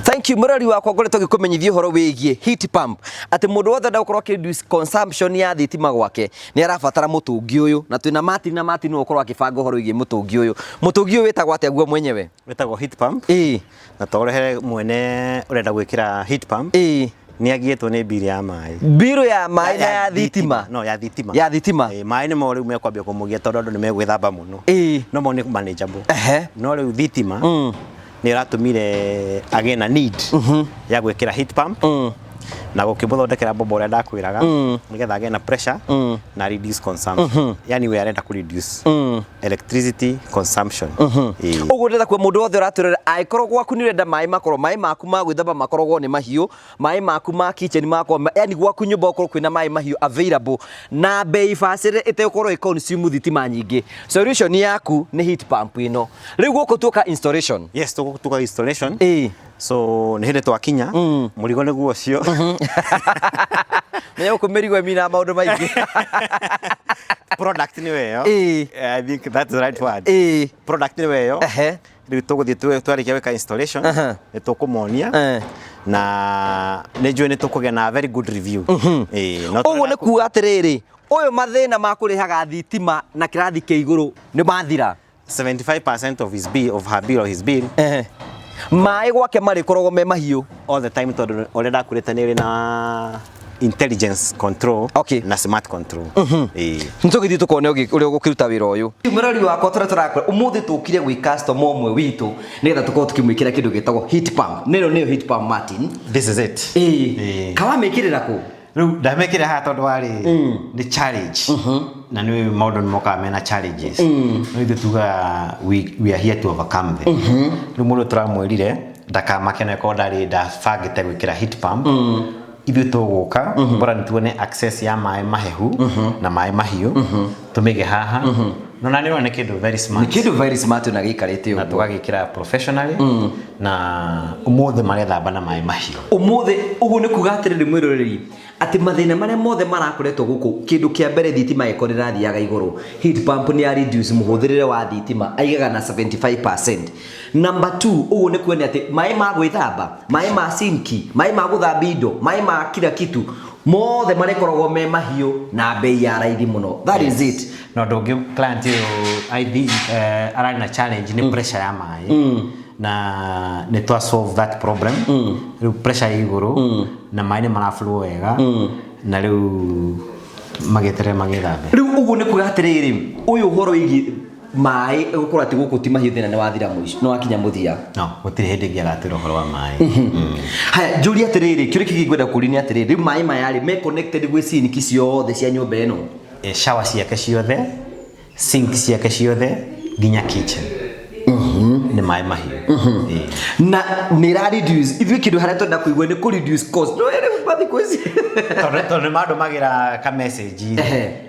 Thank you murori wakwa ngoretwo ngĩkũmenyithia ũhoro wĩgiĩ heat pump atĩ mũndũ wothe enda gũkorwo akĩ reduce consumption ya thitima gwake nĩ arabatara mũtũngi ũyũ na twĩna Martin na Martin nĩwe ũkorwo akĩbanga ũhoro wĩgiĩ mũtũngi ũyũ. Mũtũngi ũyũ wĩtagwo atĩa guo mwenyewe? Wĩtagwo heat pump. Ĩĩ. Na twaũrehere mwene ũrenda gwĩkĩra heat pump. Ĩĩ. Nĩ agiĩtwo nĩ mbiri ya maĩ. Mbirũ ya maĩ na ya thitima. No, ya thitima. Ya thitima. Ĩĩ, maĩ nĩmo rĩu mekwambia kũmũgia tondũ andũ nĩ megwĩthamba mũno. Ĩĩ. No mo nĩ manageable. Ehe. No rĩu thitima nĩ ĩratũmire agĩe na need ya gwĩkĩra heat pump na gũkĩmũthondekera bomba ũrĩa ndakwĩraga nĩgetha agĩe na pressure na reduce consumption. Yani we arenda kũ reduce electricity consumption. Ĩĩ. Ũguo ndĩrenda kuo mũndũ wothe ũratwĩrora angĩkorwo gwaku nĩ ũrenda maĩ makorwo maĩ maku ma gwĩthamba makoragwo nĩ mahiũ, maĩ maku ma kitchen makorwo yani gwaku nyũmba gũkorwo kwĩna maĩ mahiũ available na bei bacĩrĩre ĩtegũkorwo ĩ consume thitima nyingĩ, solution yaku nĩ heat pump ĩno. Rĩu gũkũ tuoka installation. Yes, tuka installation. Ĩĩ. So nĩ hĩndĩ twakinya mũrigo nĩguo ũcio. Menya gũkũ mĩrigo ĩminaga maũndũ maingĩ. Product nĩ weyo. Ĩĩ. I think that's the right word. Ĩĩ. Product nĩ weyo. Ehe. Rĩu tũgũthiĩ twarĩkia gwĩka installation Aha. nĩ tũkũmonia Eh. na nĩ njũĩ nĩ tũkũgĩa na very good review. Ĩĩ, no Ũguo nĩ tũrenda kuga atĩrĩrĩ, ũyũ mathĩna ma kũrĩhaga thitima na kĩrathi kĩa igũrũ nĩ mathira. 75% of his bill, of her bill or his bill. Ehe. Maĩ gwake marĩkoragwo me mahiũ. All the time tondũ ũrĩa ndakwĩrĩte nĩ ĩrĩ na intelligence control Okay. na smart control. Ĩĩ. Nĩtũgĩthiĩ tũkone ũrĩa ũgũkĩruta wĩra ũyũ. Mũrori wakwa tũrĩa tũrakora ũmũthĩ tũkire gwĩ customer ũmwe witũ nĩgetha tũkorwo tũkĩmwĩkĩra kĩndũ gĩtagwo heat pump. Nĩno nĩyo heat pump Martin. This is it. Ĩĩ. Ĩĩ. Kawamĩkĩrĩra kũ? Rĩu ndamĩkĩra haha tondũ warĩ nĩ challenge na nĩ maũndũ nĩ mokaga mena challenges no ithuĩ tugaga we are here to overcome them. Rĩu mũndũ tũramwĩrire ndakamake na korwo ndarĩ ndabangĩte gwĩkĩra heat pump, ithuĩ tũgũka bora nĩ tuone access ya maĩ mahehu na maĩ mahiũ tũmĩige haha no na nĩ ũrona nĩ kĩndũ very Nĩ smart kĩndũ very smart na gĩikarĩte na ũguo. tũgagĩkĩra professionally na ũmũthĩ marethamba na maĩ mahiũ. Ũmũthĩ ũguo nĩ kuga atĩrĩrĩ mwĩroreri atĩ mathĩna marĩa mothe marakoretwo gũkũ, kĩndũ kĩa mbere thitima ĩkorwo ĩrathiaga igũrũ, heat pump nĩ ya reduce mũhũthĩrĩre wa thitima aigaga na 75%. Number 2, ũguo nĩ kuonia atĩ maĩ ma gwĩthamba, maĩ ma sinki, maĩ ma gũthambia indo, maĩ ma kila kitu mothe marĩkoragwo me mahiũ na bei ya raithi mũno. That is it. Na ũndũ ũngĩ client ũyũ I think ararĩ na challenge nĩ pressure ya maĩ na nĩ twa solve that problem. Rĩu pressure ĩ igũrũ na maĩ nĩ maraflow wega na rĩu magĩeterere magĩthambe. Rĩu ũguo nĩ kuga atĩrĩrĩ, ũyũ ũhoro wĩgiĩ maĩ gũkorwo atĩ gũkũ ti mahiũ thĩna nĩ wathira mũico, nĩ wakinya mũthia. No gũtirĩ hĩndĩ ĩngĩ agatwĩra ũhoro wa maĩ. Haya, njũrie atĩrĩrĩ, kĩũria kĩngĩ ngwenda kũũria nĩ atĩrĩrĩ, rĩu maĩ maya rĩ me connected gwĩ sinki ciothe cia nyũmba ĩno? Shower ciake ciothe, sink ciake ciothe nginya kitchen nĩ maĩ mahiũ. Ĩĩ. Na nĩ ĩra reduce ithuĩ kĩndũ harĩa twenda kũigua nĩ kũ reduce cost. No, rĩu Kwa thikũ ici. Tondũ nĩ mandũmagĩra ka message.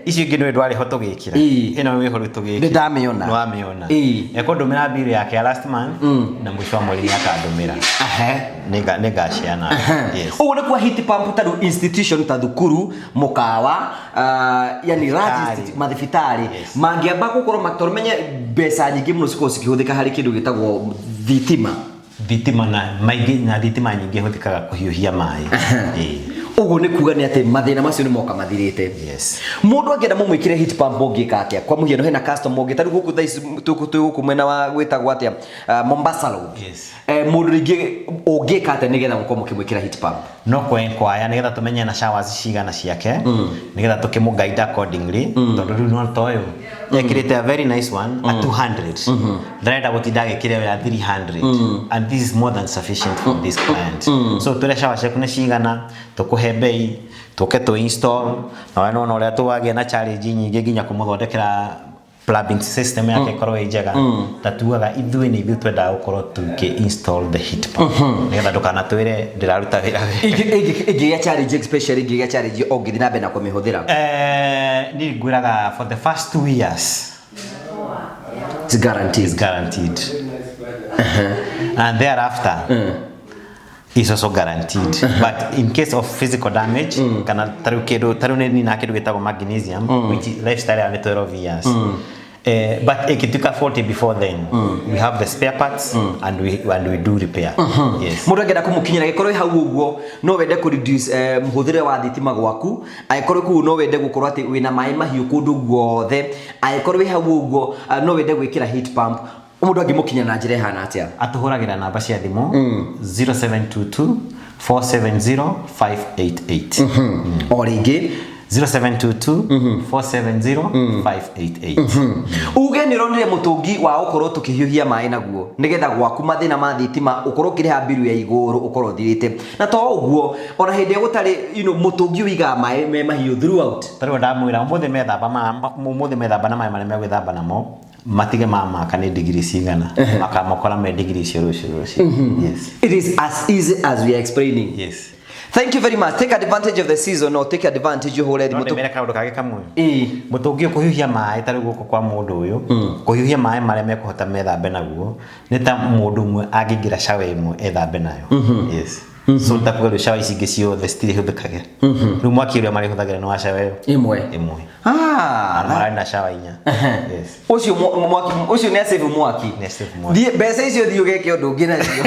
Icio ingĩ nĩ ndwarĩ ho tũgĩkĩra. Ĩno wĩho rĩu tũgĩkĩra. Nĩ ndamĩona. Nĩ wamĩona. Ekũndũmĩra bill yake ya last month na mũico wa mweri nĩ akandũmĩra. Nĩngaciana. Yes. Ũguo nĩ kwa heat pump ta rĩu institution ta thukuru, mũkawa, yani large Thibitarĩ. mathibitarĩ Yes. mangĩamba gũkorwo tondũ menye mbeca nyingĩ mũno cikoragwo cikĩhũthĩka harĩ kĩndũ gĩtagwo thitima. Thitima na maingĩ na thitima nyingĩ hũthĩkaga kũhiũhia maĩ. Ĩĩ. Ũguo nĩ kuga nĩ atĩ mathĩna macio nĩ moka mathirĩte. Yes. Mũndũ angĩenda mũmwĩkĩre heat pump ũngĩka atĩa? Kwa mũhiano hena customer ũngĩ ta rĩu gũkũ thaa ici twĩ gũkũ mwena wa gwĩtagwo atĩa, Mombasa Road. Yes. Mũndũ rĩngĩ ũngĩka atĩa nĩgetha mũkorwo mũkĩmwĩkĩra heat pump? No kwenkwaya nĩgetha tũmenye na showers cigana ciake, nĩgetha tũkĩmũ guide accordingly, tondũ rĩu no ta ũyũ ekĩrĩte a very nice one at 200, ndarenda gũtinda agĩkĩra ĩyo ya 300, and this is more than sufficient for this client. So twĩre shower ciaku nĩ cigana, tũkũhe bei, tũke tũ install, na we nĩwona ũrĩa tũwagĩa na challenge nyingĩ nginya kũmũthondekera plumbing system yake ĩkorwo ĩ njega. Ta tugaga ithuĩ nĩ ithuĩ twendaga gũkorwo tũkĩ install the heat pump nĩgetha ndũkanatwĩre ndĩraruta wĩra wega. Ĩngĩgĩa challenge, especially ĩngĩgĩa challenge ũngĩthiĩ na mbere na kũmĩhũthĩra? Niĩ ngwĩraga for the first 2 years It's guaranteed. It's guaranteed. And thereafter is also guaranteed. But in case of physical damage, kana tarĩu kĩndũ tarĩu nĩ nina kĩndũ gĩtagwo magnesium, which is lifestyle ya nĩ 12 years. But ikituka 40 before then, we have the spare parts and we do repair. Yes. Mũndũ angĩenda kũmũkinyĩra gĩkorwo hau ũguo no wende kũ reduce mũhũthĩre wa thitima gwaku, angĩkorwo kũu no wende gũkorwo atĩ wĩna maĩ mahiũ kũndũ guothe, angĩkorwo wĩ hau ũguo no wende gwĩkĩra heat pump, mũndũ angĩmũkinyĩra na njĩra ĩhana atĩa? Atũhũragĩra namba cia thimũ 0722 470 588. O rĩngĩ. 0722 470 588. Uge nĩ ũronire mũtũngi wa gũkorwo tũkĩhiũhia maĩ naguo nĩgetha gwaku mathĩna ma thitima ũkorwo ũkĩrĩha mbiru ya igũrũ ũkorwo ũthirĩte, na to ũguo ona hĩndĩ ĩrĩa gũtarĩ mũtũngi ũigaga maĩ me mahiũ throughout. Tarĩu ndamwĩra ũmũthĩ methamba na maĩ marĩa megwĩthamba namo matige mamaka nĩ digiri cigana, makamokora me digiri icio rũciũ rũciũ. Yes. It is as easy as we are explaining. Yes. Thank you very much. Take advantage of the season or take advantage ũhũre No thimũ. ndĩmere kaũndũ kangĩ kamwe. Ĩĩ. Mũtũngi ũkũhiũhia maĩ tarĩu gũkũ kwa mũndũ ũyũ, kũhiũhia maĩ marĩa mekũhota methambe naguo nĩ ta mũndũ ũmwe angĩingĩra shower ĩmwe ethambe nayo. Yes. So takuga rĩu shower ici ingĩ ciothe citirĩhũthĩkage. Rĩu mwaki ũrĩa marĩhũthagĩra nĩ wa shower ĩyo Ĩmwe. Ĩmwe. Ah, Na mararĩ na shower inya. Yes. Ũcio mwaki ũcio nĩ save mwaki. Nĩ save mwaki. Thiĩ mbeca icio thiĩ ũgeke ũndũ ũngĩ nacio.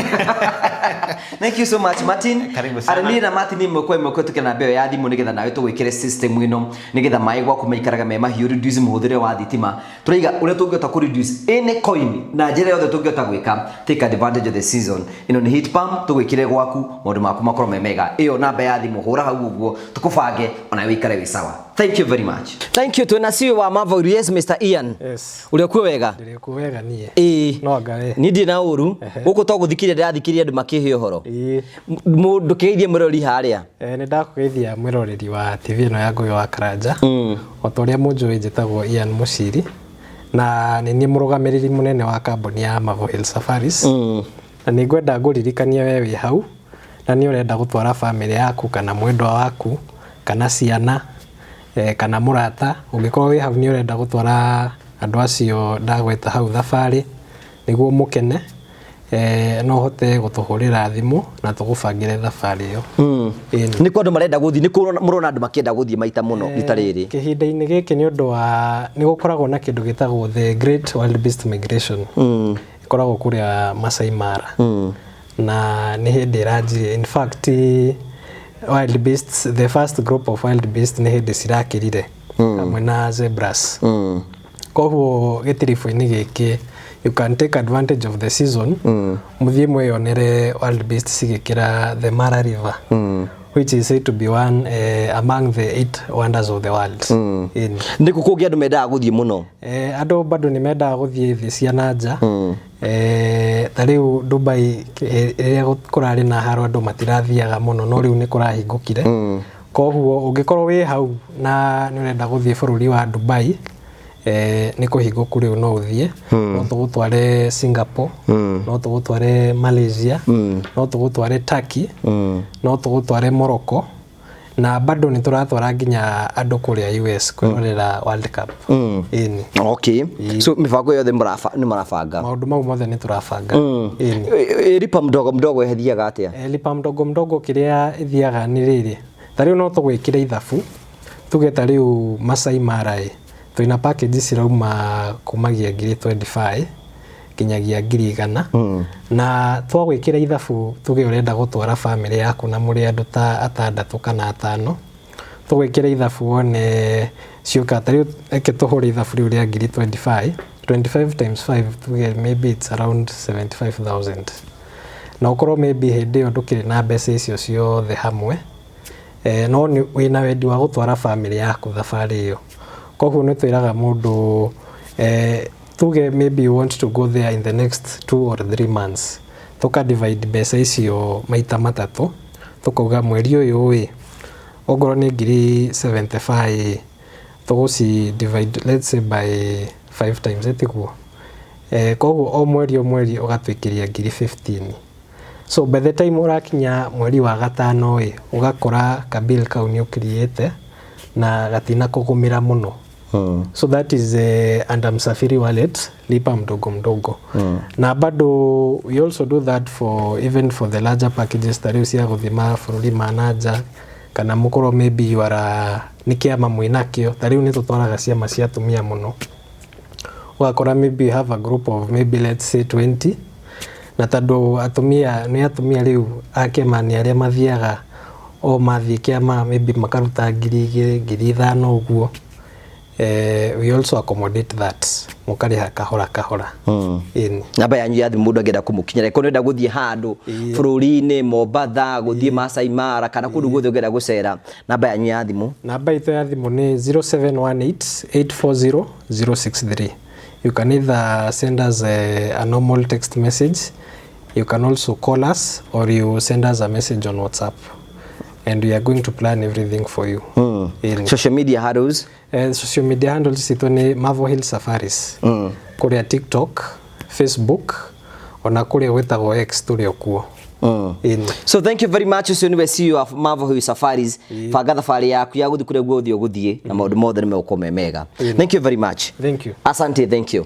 Thank you so much, Martin. Karibu sana. Arĩ niĩ na Martin ĩmwe kwa ĩmwe kũhetũkĩra namba ĩyo ya thimũ nĩgetha nawe tũgwĩkĩre system ĩno nĩgetha maĩ gwaku maikaraga me mahiũ, reduce mũhũthĩre wa thitima. Tũraiga ũrĩa tũngĩhota kũ reduce any coin na njĩra yothe tũngĩhota gwĩka. Take advantage of the season. Ĩno nĩ heat pump tũgwĩkĩre gwaku maũndũ maku makorwo me mega. Ĩyo namba ya thimũ hũra hau ũguo tũkũbange ona wĩikare wĩ sawa. Thank you very much. Thank you. Twĩna CEO wa Marvel. Yes, Mr. Ian. Yes. Ũrĩa kuo wega? Ndĩrĩ kuo wega niĩ. Ĩĩ. No anga we. Niĩ ndirĩ na ũru. Gũkũ to gũthikĩrĩria ndĩrathikĩrĩria andũ makĩhe ũhoro. Ĩĩ. Mũndũ kĩgeithie mwĩroreri harĩa. Nĩ ndakũgeithia mwĩroreri wa TV ĩno ya Ngũgĩ wa Karanja. O ta ũrĩa mũnjũĩ njĩtagwo Ian Mũciri na nĩ niĩ mũrũgamĩrĩri mũnene wa kambuni ya Marvel Hill Safaris. Na nĩ ngwenda ngũririkanie we wĩ hau na nĩ ũrenda gũtwara bamĩrĩ yaku kana mwendwa waku kana ciana kana mũrata, ũngĩkorwo wĩ hau nĩ ũrenda gũtwara andũ acio ndagweta hau thabarĩ nĩguo mũkene, no ũhote gũtũhũrĩra thimũ na tũgũbangĩre thabarĩ ĩyo. Ĩni. Nĩ kwa andũ marenda gũthiĩ, nĩ kũ mũrona andũ makĩenda gũthiĩ maita mũno rita rĩrĩ? Kĩhinda-inĩ gĩkĩ nĩ ũndũ wa nĩ gũkoragwo na kĩndũ gĩtagwo the Great Wildebeest Migration. Ĩkoragwo kũrĩa Masai Mara. Na nĩ hĩndĩ ĩranjirie. In fact, wildebeests, the first group of wildebeests nĩ hĩndĩ cirakĩrire hamwe na zebras. Koguo gĩtiribũ-inĩ gĩkĩ you can take advantage of the season, mũthiĩ mwĩyonere wildebeest cigĩkĩra the Mara River, which is said to be one among the 8 wonders of the world. Ĩni. Nĩ kũ kũngĩ andũ mendaga gũthiĩ mũno? Andũ bado nĩ mendaga gũthiĩ thĩ cia na nja. Ta rĩu Dubai, rĩrĩa kũrarĩ na haro andũ matirathiaga mũno, no rĩu nĩ kũrahingũkire. Koguo ũngĩkorwo wĩ hau na nĩ ũrenda gũthiĩ bũrũri wa Dubai, nĩ kũhingũku rĩu no ũthiĩ. No tũgũtware Singapore, no tũgũtware Malaysia, no tũgũtware Turkey, no tũgũtware Morocco. Na bado nĩ tũratwara nginya andũ kũrĩa US kwĩrorera World Cup. Ĩni. Okay, so mĩbango yothe nĩ mũrabanga? Maũndũ mau mothe nĩ tũrabanga. Ĩni. Lipa mdogo mdogo ĩthiaga atĩa? Lipa mdogo mdogo kĩrĩa ĩthiaga nĩ rĩrĩ, ta rĩu no tũgwĩkĩre ithabu, tuge ta rĩu Masai Mara ĩ, twĩna package cirauma kumagia ngiri 25 nginyagia 100,000. Na twagwĩkĩra ithabu, tuge ũrenda gũtwara famĩlĩ yaku na mũrĩ andũ ta atandatũ kana atano, tũgwĩkĩra ithabu wone ciũka. Ta rĩu reke tũhũre ithabu rĩu rĩa ngiri 25. 25 times 5, tuge maybe it's around 75,000, na ũkorwo maybe hĩndĩ ĩyo ndũkĩrĩ na mbeca icio ciothe hamwe, no nĩ wĩna wendi wa gũtwara famĩlĩ yaku thabarĩ ĩyo. Koguo nĩ twĩraga mũndũ, tuge maybe you want to go there in the next 2 or 3 months, tũka divide mbeca icio maita matatũ, tũkauga mweri ũyũ ĩ, ongorwo nĩ ngiri 75, tũgũci divide, let's say, by 5 times, ĩtiguo? Koguo o mweri ũgatwĩkĩria ngiri 15. So by the time ũrakinya mweri wa gatano ĩ, ũgakora kabill kau nĩ ũkiriĩte na gatina kũgũmĩra mũno. So that is under Msafiri Wallet lipa mdogo mdogo. Na bado we also do that for even for the larger packages, ta rĩu cia gũthiĩ mabũrũri ma nanja, kana mũkorwo maybe you are nĩ kĩama mwĩnakĩo. Ta rĩu nĩ tũtwaraga ciama cia atumia mũno, ũgakora maybe you have a group of maybe, let's say, 20, na tondũ atumia nĩ atumia rĩu a kĩama nĩ arĩa mathiaga o mathiĩ kĩama maybe makaruta 2,000, 5,000 ũguo, we also accommodate that, mũkarĩha kahora kahora. Ĩni. Namba yanyu ya thimũ, mũndũ angĩenda kũmũkinyĩra, korwo nĩenda gũthiĩ handũ bũrũri-inĩ, Mombatha, gũthiĩ Masai Mara, kana kũndũ guothe ũngĩenda gũcera, namba yanyu ya thimũ? Namba itũ ya thimũ nĩ 0718 840 063. You can either send us a normal text message, you can also call us, or you send us a message on WhatsApp, and we are going to plan everything for you. Ĩni. Social media handles? Social media handles citũ nĩ Marvel Hill Safaris, kũrĩa TikTok, Facebook, ona kũrĩa gwĩtagwo X tũrĩ o kuo. Ĩni. So thank you very much. Ũcio nĩwe CEO of Marvel Hill Safaris. Banga thabarĩ yaku ya gũthiĩ kũrĩa guothe ũgũthiĩ na maũndũ mothe nĩ megũkorwo me mega. Thank you very much. Thank you. Asante, thank you.